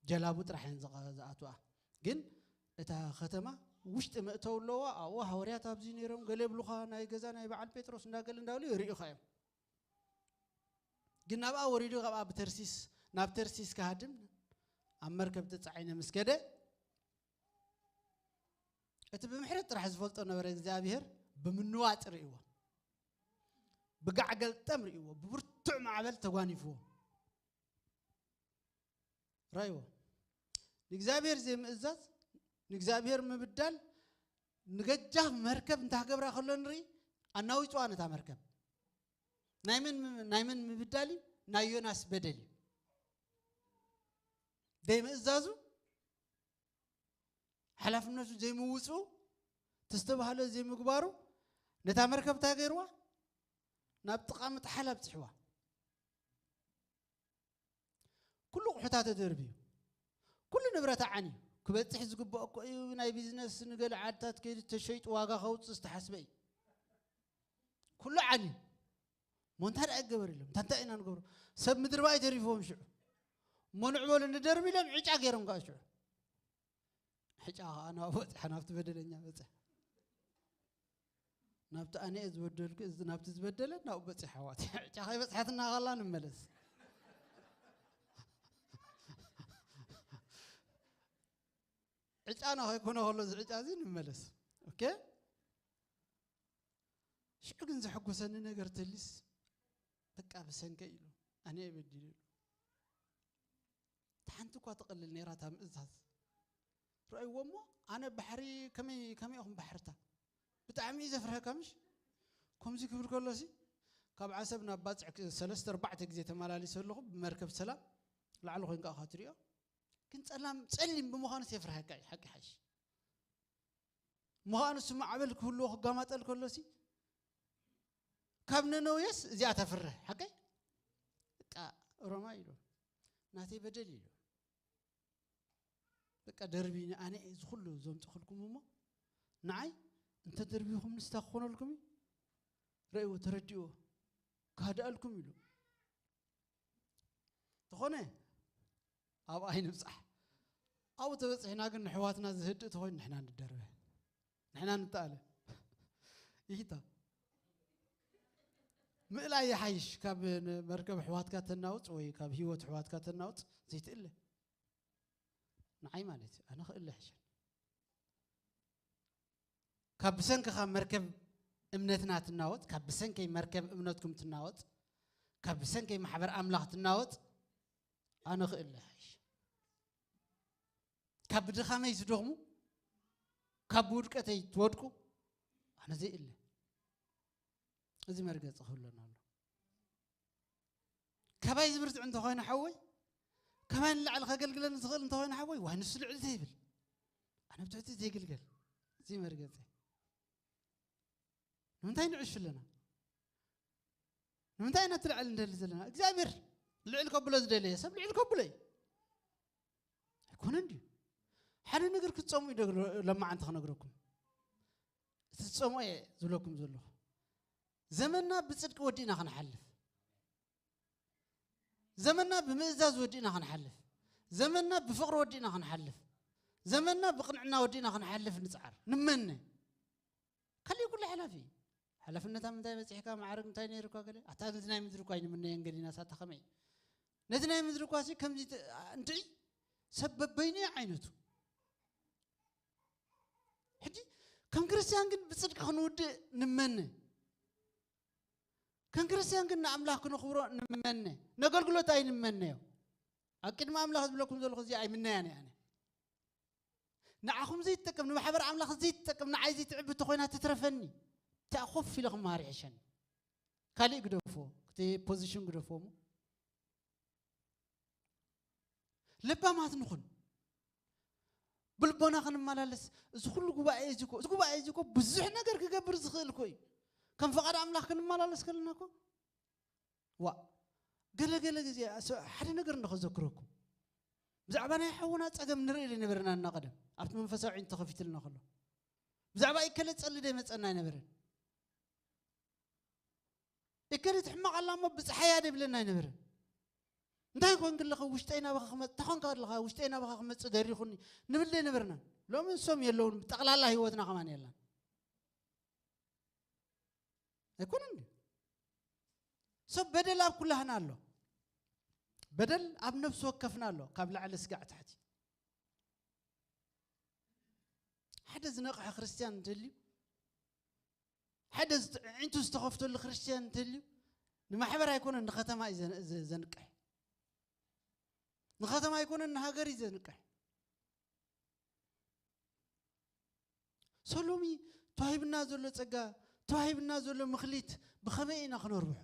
ጀላቡ ጥራሕ እየን ዝቐ- ዝኣትዋ። ግን እታ ከተማ ውሽጢ መእተው ኣለዋ። ኣብኡ ሃዋርያት ኣብዚ ነይሮም፣ ገለ ይብሉኻ ናይ ገዛ ናይ በዓል ጴጥሮስ እንዳገለ እንዳበሉ ይርእዩኻ እዮም። ግን ናብኣ ወሪዱ ካብኣ ብተርሲስ ናብ ተርሲስ ክሃድም ኣብ መርከብ ተጻዒነ ምስ ከደ እቲ ብምሕረት ጥራሕ ዝፈልጦ ነበረ እግዚኣብሔር ብምንዋጥ ርእይዎ፣ ብጋዕ ገልጠም ርእይዎ፣ ብብርቱዕ ማዕበል ተጓኒፍዎ። ራይዎ ንእግዚኣብሔር ዘይምእዛዝ፣ ንእግዚኣብሔር ምብዳል፣ ንገጃፍ መርከብ እንታክገብራ ከሎ ንርኢ ኣናዊፅዋ ነታ መርከብ። ናይ መን ም- ናይ መን ምብዳል እዩ? ናይ ዮናስ በደል እዩ። ዘይምእዛዙ፣ ሓላፍነቱ ዘይምውፅኡ፣ ተስተባህለ ዘይምግባሩ ነታ መርከብ እንታይ ገይርዋ? ናብ ጥቓ ምጥሓል ኣብፅሕዋ። ኩሉ ቁሑታ ተደርብዩ፣ ኩሉ ንብረታ ዓንዩ፣ ክበፅሕ ዝግብኦ እኮ እዩ። ናይ ቢዝነስ ንገለ ዓድታት ከይዱ ተሸይጡ ዋጋ ከውፅእ ዝተሓስበ እዩ። ኩሉ ዓንዩ። ሞ እንታይ ደኣ ይገበር ኢሎም፣ እንታ እንታይ ኢና ንገብሮ? ሰብ ምድሪ ባይ ተሪፍዎም ሽዑ። እሞ ንዕበሉ ንደርብ ኢሎም ዕጫ ገይሮም ከዓ ሽዑ። ዕጫ ከዓ ናብኡ በፅሐ፣ ናብቲ በደለኛ በፅሐ። ናብቲ ኣነ እየ ዝበደልኩ፣ እዚ ናብቲ ዝበደለ ናብኡ በፂሐ። ኣሕዋት ዕጫ ከይበፅሐትና ከላ ንመለስ። ዕጫና ከይኮነ ከሎ እዚ ዕጫ እዚ ንመለስ። ኦኬ። ሽዑ ግን ዘሐጎሰኒ ነገር ተሊስ በቃ ብሰንከ ኢሉ ኣነ እየ በዲሉ ኢሉ። እታ ሓንቲ እኳ ትቐልል ነይራ እታ ምእዛዝ። ረኣይዎ እሞ ኣነ ባሕሪ ከመይ ከመይ ኢኹም ባሕርታ ብጣዕሚ እዩ ዘፍርሀካ ምሽ። ከምዚ ክብል ከሎሲ ካብ ዓሰብ ናብ ባፅዕ ክ- ሰለስተ ኣርባዕተ ግዜ ተመላሊሰ ኣለኹ ብመርከብ ሰላም። ላዕሊ ኮይንካ ኢኻ ትሪኦ። ግን ጸላም ጸሊም ብምዃኑስ የፍርሀካ እዩ ሓቂ ሓሽ። ምዃኑ እሱ ማዕበል ክህልዎ ክጋማጠል ከሎሲ ካብ ነነውየስ እዚኣ ተፍርህ ሓቀይ። በቃ ሮማ ኢሉ ናተይ በደል ኢሉ በቃ ደርቢ ኣነ እዚ ኩሉ ዘምፅኽልኩም እሞ ንዓይ እንተ ደርቢኹም ንስታ ክኾነልኩም እዩ። ረእይዎ ተረዲእዎ ካድኣልኩም ኢሉ ተኾነ ኣብኣ ኣይንብፃሕ። ኣብኡ ተበፂሕና ግን ንሕዋትና ዝህድእ ተኾይኑ ንሕና ንደርበ ንሕና ንተኣለ ይታ ምእላይ ይሓይሽ ካብ መርከብ ኣሕዋትካ ተናውፅ ወይ ካብ ሂወት ኣሕዋትካ ተናውፅ ዘይትእለ ንዓይ ማለት እዩ ኣነ ክእለ ይሕሸን ካብ ብሰንኪ ካብ መርከብ እምነትና ትናወፅ ካብ ብሰንከይ መርከብ እምነትኩም ትናወፅ ካብ ብሰንከይ ማሕበር ኣምላኽ ትናወፅ ኣነ ክእለ ይሓይሽ ካብ ብድኻመይ ዝደኽሙ ካብ ብውድቀተይ ትወድቁ ኣነ ዘይእለ እዚ መርገፂ ክህብለና ኣሎ ካባይ ዝብርትዕ እንተኾይኑ ሓወይ ካባይ ንላዕሊ ከገልግለኒ ዝኽእል እንተኾይኑ ሓወይ ዋይ ንሱ ልዕሊ ዘይብል ኣነ ብትሕቲ ዘይግልገል እዚ መርገፂ ንምንታይ ንዕሽ ኣለና ንምንታይ ኢና ትልዕል እንደሊ ዘለና እግዚኣብሔር ልዕል ከብሎ ዝደለየ ሰብ ልዕል ከብሎ እዩ ኣይኮነን ድዩ ሓደ ነገር ክትፀሙ እዩ ለማዓንቲ ክነግረኩም እቲ ዝፀሙ እየ ዝብለኩም ዘለኹ ዘመንና ብፅድቂ ወዲእና ክንሓልፍ ዘመንና ብምእዛዝ ወዲእና ክንሓልፍ ዘመንና ብፍቕሪ ወዲእና ክንሓልፍ ዘመንና ብቕንዕና ወዲእና ክንሓልፍ ንፅዓር ንመነ ካልእ ኩሉ ሓላፊ እዩ ሓላፍነት ኣብ ምንታይ በፂሕካ፣ ማዕረግ እንታይ ነይሩካ፣ ገለ ኣታ ነዚ ናይ ምድሪ እኳ ኣይንምነየን ገሊና ሳታ ከመይ እዩ? ነዚ ናይ ምድሪ እኳ ሲ ከምዚ ተ- እንድዒ ሰብ በበይኑ እዩ ዓይነቱ። ሕጂ ከም ክርስቲያን ግን ብፅድቂ ክንውድእ ንመነ። ከም ክርስቲያን ግን ንኣምላኽ ክነኽብሮ ንመነ። ነገልግሎት ኣይንመነዮ። ኣብ ቅድሚ ኣምላኽ ዝብለኩም ዘለኹ እዚ ኣይምነያን እየ ኣነ። ንዓኹም ዘይትጠቅም፣ ንማሕበር ኣምላኽ ዘይትጠቅም፣ ንዓይ ዘይትዕቢ እንተኾይና ትትረፈኒ። እቲኣ ኮፍ ኢለ ክመሃር ይሕሸኒ። ካሊእ ግደፎ፣ እቲ ፖዚሽን ግደፎ እሞ። ለባማት ንኹን። ብልቦና ክንመላለስ፣ እዚ ኩሉ ጉባኤ እዚ እኮ፣ እዚ ጉባኤ እዚ እኮ ብዙሕ ነገር ክገብር ዝኽእል እኮ እዩ። ከም ፈቓድ ኣምላኽ ክንመላለስ ከለና እኮ፣ ዋ፣ ገለገለ ግዜ ኣስ- ሓደ ነገር እንዶ ከዘክረኩም። ብዛዕባ ናይ ሓውና ጸገም ንርኢ ዶ ነበርና እና ቀደም ኣብቲ መንፈሳዊ ዒንት ተኸፊትልና ከሎ። ብዛዕባ ይከለ ጸሊ ዶ ይመጸና ኣይነበረን። እከሊት ሕማቕ ኣላ እሞ ብጽሓያ ዶ ይብለና ኣይነበረን። እንታይ ኮንክ ኣለኻ ውሽጠይ ናባኻ ክመጽእ፣ እንታይ ኮንካ ኣለኻ ውሽጠይ ናባኻ ክመጽእ ደሪኹኒ ንብል ዶ ኣይነበርናን። ሎሚ ንሶም የለውን፣ ብጠቕላላ ህይወትና ከማን የላን። ኣይኮነን ድዩ? ሰብ በደል ኣብ ኩላህና ኣሎ። በደል ኣብ ነፍሲ ወከፍና ኣሎ፣ ካብ ላዕሊ ስጋዕ ታሕቲ። ሓደ ዝነቕሐ ክርስቲያን እንተልዩ፣ ሓደ ዝት- ኣዒንቱ ዝተኸፍተሉ ክርስቲያን እንተልዩ፣ ንማሕበር ኣይኮነን ንከተማ እዩ ዘን- ዘ- ዘንቅሕ። ንከተማ ኣይኮነን ንሃገር እዩ ዘንቅሕ። ሰሎሚ ተዋሂብና ዘሎ ጸጋ፣ ተዋሂብና ዘሎ ምኽሊት ብኸመይ ኢና ክነርብሖ?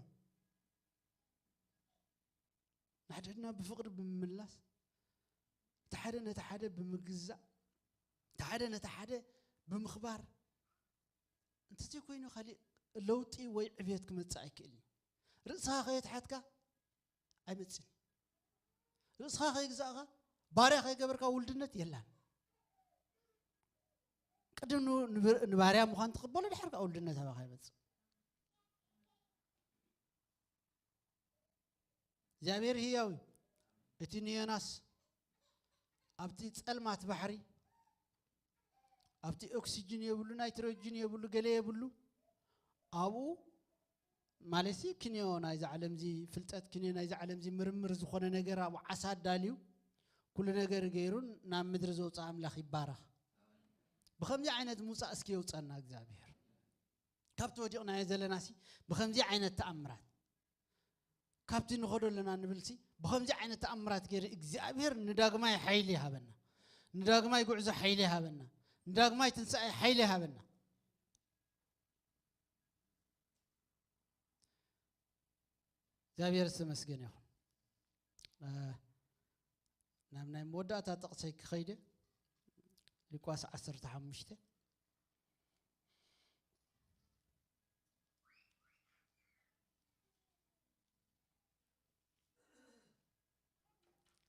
ንሓድሕድና ብፍቕሪ ብምምላስ፣ እቲ ሓደ ነቲ ሓደ ብምግዛእ፣ እቲ ሓደ ነቲ ሓደ ብምኽባር፣ እንተዘይኮይኑ ካሊእ ለውጢ ወይ ዕብየት ክመጽእ ኣይክእልን እዩ። ርእስኻ ከየትሓትካ ኣይመጽእን እዩ። ርእስኻ ከይግዛእኻ፣ ባርያ ከይገበርካ ውልድነት የላን። ቅድም ን- ንብ- ንባርያ ምዃን ትቕበሎ፣ ድሓር ከዓ ውልድነት ኣባኻ ይመጽእ። እግዚኣብሔር ህያው እዩ። እቲ ንዮናስ ኣብቲ ጸልማት ባሕሪ፣ ኣብቲ ኦክሲጅን የብሉ፣ ናይትሮጅን የብሉ፣ ገለ የብሉ፣ ኣብኡ ማለትሲ ክንዮ ናይዚ ዓለምዚ ፍልጠት፣ ክንዮ ናይዚ ዓለምዚ ምርምር ዝኾነ ነገር ኣብኡ ዓሳ ኣዳልዩ ኩሉ ነገር ገይሩን ናብ ምድሪ ዘውፅእ ኣምላኽ ይባረኽ። ብኸምዚ ዓይነት ምውፃእ እስኪ የውፀና እግዚኣብሔር። ካብቲ ወዲቕናዮ ዘለናሲ ብኸምዚ ዓይነት ተኣምራት ካብቲ ንኸዶ ኣለና ንብልሲ ብኸምዚ ዓይነት ተኣምራት ገይሩ እግዚኣብሔር ንዳግማይ ሓይሊ ይሃበና፣ ንዳግማይ ጉዕዞ ሓይሊ ይሃበና፣ ንዳግማይ ትንሳኤ ሓይሊ ይሃበና። እግዚኣብሔር ዝተመስገነ ይኹን። እ፣ ናብ ናይ መወዳእታ ጥቕሰይ ክኸይደ ሉቃስ ዓሰርተ ሓሙሽተ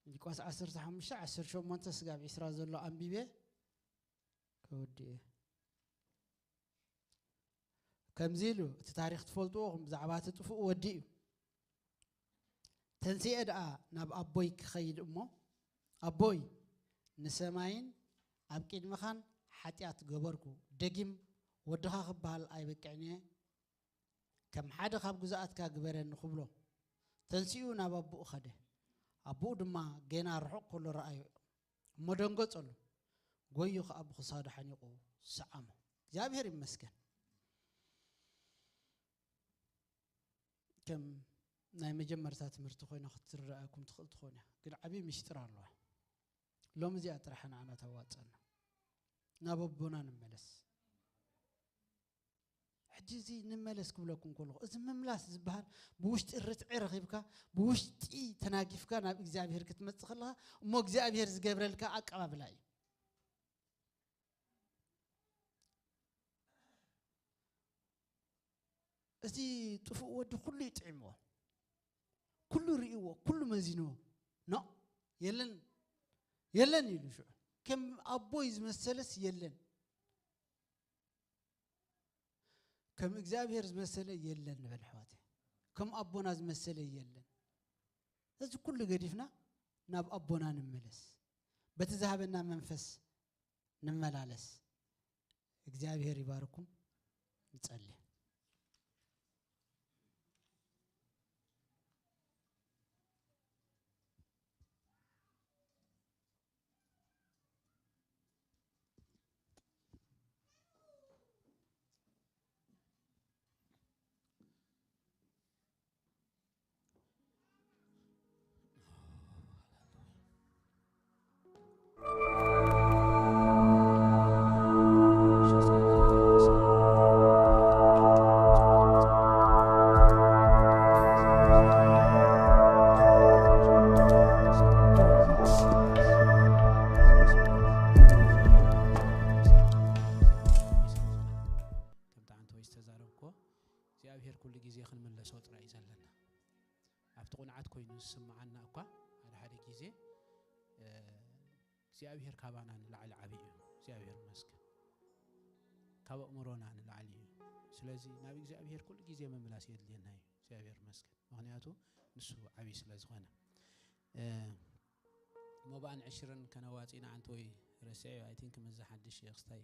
ሉቃስ ዓሰርተ ሓሙሽተ ዓሰርተ ሸሞንተ ስጋብ ዕስራ ዘሎ ኣንቢበ ከወዲ እየ። ከምዚ ኢሉ እቲ ታሪኽ ትፈልጥዎ ኢኹም፣ ብዛዕባ እቲ ጥፉእ ወዲ እዩ። ተንሲኤ ደኣ ናብ ኣቦይ ክኸይድ እሞ፣ ኣቦይ፣ ንሰማይን ኣብ ቅድመኻን ሓጢኣት ገበርኩ፣ ደጊም ወድኻ ክበሃል ኣይበቅዕን እየ፣ ከም ሓደ ካብ ግዙኣትካ ግበረኒ ክብሎ፣ ተንሲኡ ናብ ኣቦኡ ኸደ። ኣቦኡ ድማ ጌና ርሑቕ ከሎ ረኣዮ፣ እሞ ደንገጸሉ፣ ጎዩ ኸኣ ብኽሳዱ ሓኒቑ ሰዓሞ። እግዚኣብሔር ይመስገን። ከም ናይ መጀመርታ ትምህርቲ ኮይና ክትረኣየኩም ትኽእል ትኾን እያ፣ ግን ዓብዪ ምሽጢር ኣለዋ። ሎሚ እዚኣ ጥራሕ ንዓና ተዋፀና። ናብ ኣቦና ንመለስ። ሕጂ እዚ ንመለስ ክብለኩም ከለኹ፣ እዚ ምምላስ ዝበሃል ብውሽጢ ርትዒ ረኺብካ፣ ብውሽጢ ተናጊፍካ ናብ እግዚኣብሔር ክትመጽእ ከለኻ፣ እሞ እግዚኣብሔር ዝገብረልካ ኣቀባብላ እዩ። እቲ ጥፉእ ወዲ ኩሉ ይጥዕምዎ፣ ኩሉ ርእይዎ፣ ኩሉ መዚንዎ። ኖ፣ የለን፣ የለን ኢሉ ሽዑ። ከም ኣቦይ ዝመሰለስ የለን። ከም እግዚኣብሔር ዝመሰለ የለን ንበል ኣሕዋተይ። ከም ኣቦና ዝመሰለ የለን። እዚ ኩሉ ገዲፍና ናብ ኣቦና ንመለስ። በቲ ዝሃበና መንፈስ ንመላለስ። እግዚኣብሔር ይባርኩም። ንጸሊ። ኮይኑ ዝስምዓና እኳ ሓደ ሓደ ግዜ እግዚኣብሔር ካባና ንላዕሊ ዓብዪ እዩ። እግዚኣብሔር ይመስገን። ካብ ኣእምሮና ንላዕሊ እዩ። ስለዚ ናብ እግዚኣብሔር ኩሉ ግዜ ምምላስ የድልየና እዩ። እግዚኣብሔር ይመስገን። ምኽንያቱ ንሱ ዓብዪ ስለ ዝኾነ። ሞባእን ዕሽርን ከነዋፂና ኣንቲ ወይ ረስዐ ኣይ ቲንክ ምዚ ሓድሽ ክስታይ